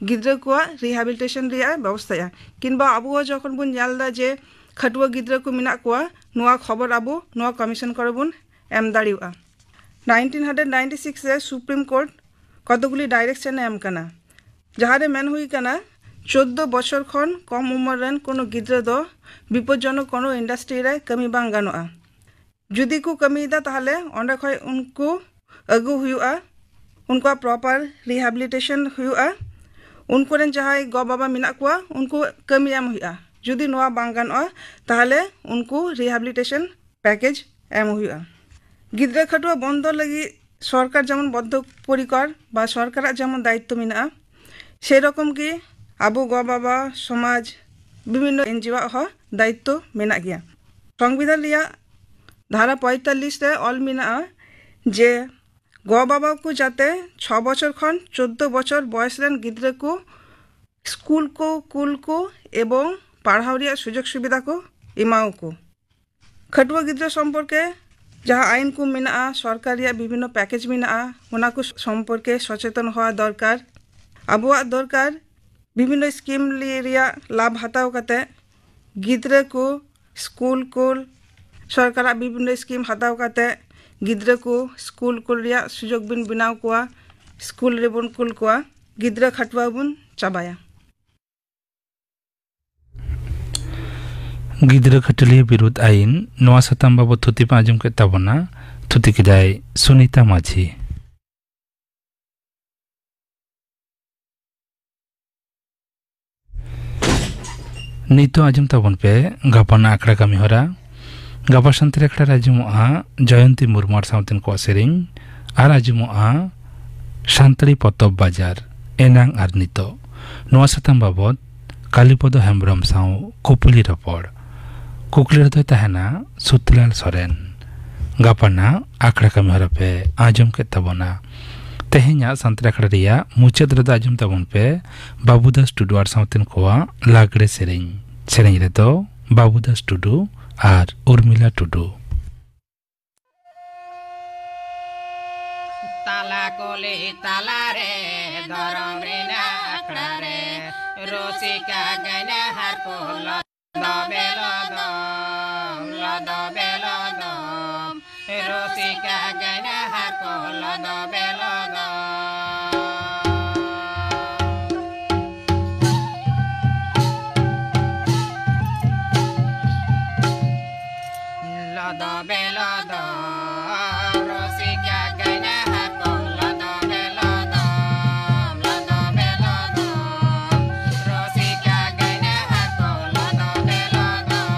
ᱜᱤᱫᱽᱨᱟᱹ ᱠᱚᱣᱟᱜ rehabilitation ᱨᱮᱭᱟᱜ ᱮ ᱵᱮᱵᱚᱥᱛᱷᱟᱭᱟ᱾ ᱠᱤᱝᱵᱟ ᱟᱵᱚ ᱦᱚᱸ ᱡᱚᱠᱷᱚᱱ ᱵᱚᱱ ᱧᱮᱞ ᱮᱫᱟ ᱡᱮ ᱠᱷᱟᱹᱴᱩᱣᱟᱹ ᱜᱤᱫᱽᱨᱟᱹ ᱠᱚ ᱢᱮᱱᱟᱜ ᱠᱚᱣᱟ, ᱱᱚᱣᱟ ᱠᱷᱚᱵᱚᱨ ᱟᱵᱚ ᱱᱚᱣᱟ ᱠᱚᱢᱤᱥᱚᱱ ᱠᱚᱨᱮ ᱵᱚᱱ ᱮᱢ ᱫᱟᱲᱮᱭᱟᱜᱼᱟ᱾ ᱱᱟᱭᱤᱱᱴᱤᱱ ᱦᱟᱱᱰᱨᱮᱰ ᱱᱟᱭᱤᱱᱴᱤ ᱥᱤᱠᱥ ᱨᱮ ᱥᱩᱯᱨᱤᱢ ᱠᱳᱨᱴ ᱠᱚᱛᱚᱜᱩᱞᱤ ᱰᱟᱭᱨᱮᱠᱥᱚᱱ ᱮ ᱮᱢ ᱠᱟᱱᱟ, ᱡᱟᱦᱟᱸ ᱨᱮ ᱢᱮᱱ ᱦᱩᱭ ᱠᱟᱱᱟ, ᱪᱳᱫᱽᱫᱳ ᱵᱚᱪᱷᱚᱨ ᱠᱷᱚᱱ ᱠᱚᱢ ᱩᱢᱮᱨ ᱨᱮᱱ ᱠᱳᱱᱳ ᱜᱤᱫᱽᱨᱟᱹ ᱫᱚ ᱵᱤᱯᱚᱫᱽᱡᱚᱱᱚᱠ ᱠᱳᱱᱳ ᱤᱱᱰᱟᱥᱴᱨᱤ ᱨᱮ ᱠᱟᱹᱢᱤ ᱵᱟᱝ ᱜᱟᱱᱚᱜᱼᱟ᱾ ᱡᱩᱫᱤ ᱠᱚ ᱠᱟᱹᱢᱤᱭᱮᱫᱟ, ᱛᱟᱦᱚᱞᱮ ᱚᱸᱰᱮ ᱠᱷᱚᱱ ᱩᱱᱠᱩ ᱟᱹᱜᱩ ᱦᱩᱭᱩᱜᱼᱟ, ᱩᱱᱠᱩᱣᱟᱜ ᱯᱨᱚᱯᱟᱨ ᱨᱤᱦᱮᱵᱤᱞᱤᱴᱮᱥᱚᱱ ᱦᱩᱭᱩᱜᱼᱟ, ᱩᱱᱠᱩ ᱨᱮᱱ ᱡᱟᱦᱟᱸᱭ ᱜᱚ ᱵᱟᱵᱟ ᱢᱮᱱᱟᱜ ᱠᱚᱣᱟ, ᱩᱱᱠᱩ ᱠᱟᱹᱢᱤ ᱮᱢ ᱦᱩᱭᱩᱜᱼᱟ᱾ ᱡᱩᱫᱤ ᱱᱚᱣᱟ ᱵᱟᱝ ᱜᱟᱱᱚᱜᱼᱟ, ᱛᱟᱦᱚᱞᱮ ᱩᱱᱠᱩ ᱨᱤᱦᱮᱵᱤᱞᱤᱴᱮᱥᱚᱱ ᱯᱮᱠᱮᱡᱽ ᱮᱢ ᱦᱩᱭᱩᱜᱼᱟ᱾ ᱜᱤᱫᱽᱨᱟᱹ ᱠᱷᱟᱹᱴᱩᱣᱟᱹ ᱵᱚᱱᱫᱚ ᱞᱟᱹᱜᱤᱫ ᱥᱚᱨᱠᱟᱨ ᱡᱮᱢᱚᱱ ᱵᱚᱫᱽᱫᱷᱚ ᱯᱚᱨᱤᱠᱚᱨ ᱵᱟ ᱥᱚᱨᱠᱟᱨᱟᱜ ᱡᱮᱢᱚᱱ ᱫᱟᱭᱤᱛᱛᱚ ᱢᱮᱱᱟᱜᱼᱟ, ᱥᱮᱨᱚᱠᱚᱢ ᱜᱮ ᱟᱵᱚ ᱜᱚ ᱵᱟᱵᱟ, ᱥᱚᱢᱟᱡᱽ, ᱵᱤᱵᱷᱤᱱᱱᱚ ᱮᱱᱡᱤᱣᱳ ᱟᱜ ᱦᱚᱸ ᱫᱟᱭᱤᱛᱛᱚ ᱢᱮᱱᱟᱜ ᱜᱮᱭᱟ᱾ ᱥᱚᱝᱵᱤᱫᱷᱟᱱ ᱨᱮᱭᱟᱜ ᱫᱷᱟᱨᱟ ᱯᱚᱸᱭᱛᱟᱞᱞᱤᱥ ᱨᱮ ᱚᱞ ᱢᱮᱱᱟᱜᱼᱟ ᱡᱮ ᱜᱚ ᱵᱟᱵᱟ ᱠᱚ ᱡᱟᱛᱮ ᱪᱷᱚ ᱵᱚᱪᱷᱚᱨ ᱠᱷᱚᱱ ᱪᱳᱫᱽᱫᱳ ᱵᱚᱪᱷᱚᱨ ᱵᱚᱭᱮᱥ ᱨᱮᱱ ᱜᱤᱫᱽᱨᱟᱹ ᱠᱚ ᱥᱠᱩᱞ ᱠᱚ ᱠᱩᱞ ᱠᱚ ᱮᱵᱚᱝ ᱯᱟᱲᱦᱟᱣ ᱨᱮᱭᱟᱜ ᱥᱩᱡᱳᱜᱽ ᱥᱩᱵᱤᱫᱷᱟ ᱠᱚ ᱮᱢᱟᱣᱟᱠᱚ᱾ ᱠᱷᱟᱹᱴᱩᱣᱟᱹ ᱜᱤᱫᱽᱨᱟᱹ ᱥᱚᱢᱯᱚᱨᱠᱮ ᱡᱟᱦᱟᱸ ᱟᱭᱤᱱ ᱠᱚ ᱢᱮᱱᱟᱜᱼᱟ, ᱥᱚᱨᱠᱟᱨ ᱨᱮᱭᱟᱜ ᱵᱤᱵᱷᱤᱱᱱᱚ ᱯᱮᱠᱮᱡᱽ ᱢᱮᱱᱟᱜᱼᱟ, ᱚᱱᱟ ᱠᱚ ᱥᱚᱢᱯᱚᱨᱠᱮ ᱥᱚᱪᱮᱛᱚᱱ ᱦᱚᱣᱟ ᱫᱚᱨᱠᱟᱨ᱾ ᱟᱵᱚᱣᱟᱜ ᱫᱚᱨᱠᱟᱨ ᱵᱤᱵᱷᱤᱱᱱᱚ ᱥᱠᱤᱢ ᱞᱤ-, ᱨᱮᱭᱟᱜ ᱞᱟᱵᱷ ᱦᱟᱛᱟᱣ ᱠᱟᱛᱮ ᱜᱤᱫᱽᱨᱟᱹ ᱠᱚ ᱥᱠᱩᱞ ᱠᱩᱞ, ᱥᱚᱨᱠᱟᱨᱟᱜ ᱵᱤᱵᱷᱤᱱᱱᱚ ᱥᱠᱤᱢ ᱦᱟᱛᱟᱣ ᱠᱟᱛᱮ ᱜᱤᱫᱽᱨᱟᱹ ᱠᱚ ᱥᱠᱩᱞ ᱠᱩᱞ ᱨᱮᱭᱟᱜ ᱥᱩᱡᱳᱜᱽ ᱵᱤᱱ ᱵᱮᱱᱟᱣ ᱠᱚᱣᱟ, ᱥᱠᱩᱞ ᱨᱮᱵᱚᱱ ᱠᱩᱞ ᱠᱚᱣᱟ, ᱜᱤᱫᱽᱨᱟᱹ ᱠᱷᱟᱹᱴᱩᱣᱟᱹ ᱵᱚᱱ ᱪᱟᱵᱟᱭᱟ᱾ ᱜᱤᱫᱽᱨᱟᱹ ᱠᱷᱟᱹᱴᱟᱹᱞᱤᱭᱟᱹ ᱵᱤᱨᱩᱫᱷ ᱟᱭᱤᱱ, ᱱᱚᱣᱟ ᱥᱟᱛᱟᱢ ᱵᱟᱵᱚᱛ ᱛᱷᱩᱛᱤ ᱯᱮ ᱟᱸᱡᱚᱢ ᱠᱮᱫ ᱛᱟᱵᱚᱱᱟ᱾ ᱛᱷᱩᱛᱤ ᱠᱮᱫᱟᱭ ᱥᱩᱱᱤᱛᱟ ᱢᱟᱹᱡᱷᱤ᱾ ᱱᱤᱛᱚᱜ ᱟᱸᱡᱚᱢ ᱛᱟᱵᱚᱱ ᱯᱮ ᱜᱟᱯᱟᱱᱟᱜ ᱟᱠᱷᱲᱟ ᱠᱟᱹᱢᱤ ᱦᱚᱨᱟ᱾ ᱜᱟᱯᱟ ᱥᱟᱱᱛᱟᱲᱤ ᱟᱠᱷᱲᱟ ᱨᱮ ᱟᱸᱡᱚᱢᱚᱜᱼᱟ ᱡᱚᱭᱚᱱᱛᱤ ᱢᱩᱨᱢᱩ ᱟᱨ ᱥᱟᱶᱛᱮᱱ ᱠᱚᱣᱟᱜ ᱥᱮᱨᱮᱧ, ᱟᱨ ᱟᱸᱡᱚᱢᱚᱜᱼᱟ ᱥᱟᱱᱛᱟᱲᱤ ᱯᱚᱛᱚᱵ ᱵᱟᱡᱟᱨ, ᱮᱱᱟᱝ ᱟᱨ ᱱᱤᱛᱚᱜ᱾ ᱱᱚᱣᱟ ᱥᱟᱛᱟᱢ ᱵᱟᱵᱚᱛ ᱠᱟᱞᱤᱯᱚᱫᱚ ᱦᱮᱢᱵᱨᱚᱢ ᱥᱟᱶ ᱠᱩᱯᱞᱤ ᱨᱚᱯᱚᱲ᱾ ᱠᱩᱠᱞᱤ ᱨᱮᱫᱚᱭ ᱛᱟᱦᱮᱱᱟ ᱥᱩᱛᱞᱟᱞ ᱥᱚᱨᱮᱱ᱾ ᱜᱟᱯᱟᱱᱟᱜ ᱟᱠᱷᱲᱟ ᱠᱟᱹᱢᱤ ᱦᱚᱨᱟ ᱯᱮ ᱟᱸᱡᱚᱢ ᱠᱮᱫ ᱛᱟᱵᱚᱱᱟ᱾ ᱛᱮᱦᱮᱧᱟᱜ ᱥᱟᱱᱛᱟᱲ ᱟᱠᱷᱲᱟ ᱨᱮᱭᱟᱜ ᱢᱩᱪᱟᱹᱫ ᱨᱮᱫᱚ ᱟᱸᱡᱚᱢ ᱛᱟᱵᱚᱱ ᱯᱮ ᱵᱟᱹᱵᱩᱫᱟᱥ ᱴᱩᱰᱩ ᱟᱨ ᱥᱟᱶᱛᱮᱱ ᱠᱚᱣᱟᱜ ᱞᱟᱜᱽᱲᱮ ᱥᱮᱨᱮᱧ᱾ ᱥᱮᱨᱮᱧ ᱨᱮᱫᱚ ᱵᱟᱹᱵᱩᱫᱟᱥ ᱴᱩᱰᱩ ᱟᱨ ᱩᱨᱢᱤᱞᱟ ᱴᱩᱰᱩ᱾ ᱛᱟᱞᱟ ᱠᱩᱞᱦᱤ ᱛᱟᱞᱟᱨᱮ ᱫᱷᱚᱨᱚᱢ ᱨᱮᱱᱟᱜ ᱟᱠᱷᱲᱟ ᱨᱮ ᱨᱩᱥᱤᱠᱟ ᱜᱟᱭᱱᱟᱦᱟᱨ ᱠᱚ ᱞᱚᱫᱚᱵᱮ ᱞᱚᱫᱚᱢ, ᱞᱚᱫᱚᱵᱮ ᱞᱚᱫᱚᱢ, ᱨᱩᱥᱤᱠᱟ ᱜᱟᱭᱱᱟᱦᱟᱨ ᱠᱚ ᱞᱚᱫᱚᱵᱮ ᱞᱚᱫᱚᱢ᱾ ᱞᱚᱫᱚᱵᱮ ᱞᱚᱫᱚᱢ, ᱨᱩᱥᱤᱠᱟ ᱜᱟᱭᱱᱟᱦᱟᱨ ᱠᱚ ᱞᱚᱫᱚᱵᱮ ᱞᱚᱫᱚᱢ, ᱞᱚᱫᱚᱵᱮ ᱞᱚᱫᱚᱢ, ᱨᱩᱥᱤᱠᱟ ᱜᱟᱭᱱᱟᱦᱟᱨ ᱠᱚ ᱞᱚᱫᱚᱵᱮ ᱞᱚᱫᱚᱢ᱾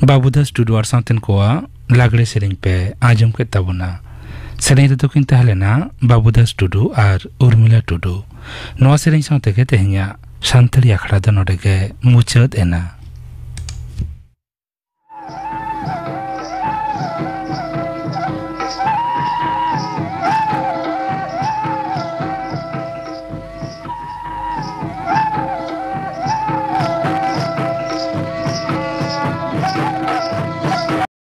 ᱵᱟᱹᱵᱩᱫᱟᱥ ᱴᱩᱰᱩ ᱟᱨ ᱥᱟᱶᱛᱮᱱ ᱠᱚᱣᱟᱜ ᱞᱟᱜᱽᱲᱮ ᱥᱮᱨᱮᱧ ᱯᱮ ᱟᱸᱡᱚᱢ ᱠᱮᱫ ᱛᱟᱵᱚᱱᱟ᱾ ᱥᱮᱨᱮᱧ ᱨᱮᱫᱚ ᱠᱤᱱ ᱛᱟᱦᱮᱸ ᱞᱮᱱᱟ ᱵᱟᱹᱵᱩᱫᱟᱥ ᱴᱩᱰᱩ ᱟᱨ ᱩᱨᱢᱤᱞᱟ ᱴᱩᱰᱩ᱾ ᱱᱚᱣᱟ ᱥᱮᱨᱮᱧ ᱥᱟᱶ ᱛᱮᱜᱮ ᱛᱮᱦᱮᱧᱟᱜ ᱥᱟᱱᱛᱟᱲᱤ ᱟᱠᱷᱲᱟ ᱫᱚ ᱱᱚᱰᱮ ᱜᱮ ᱢᱩᱪᱟᱹᱫ ᱮᱱᱟ᱾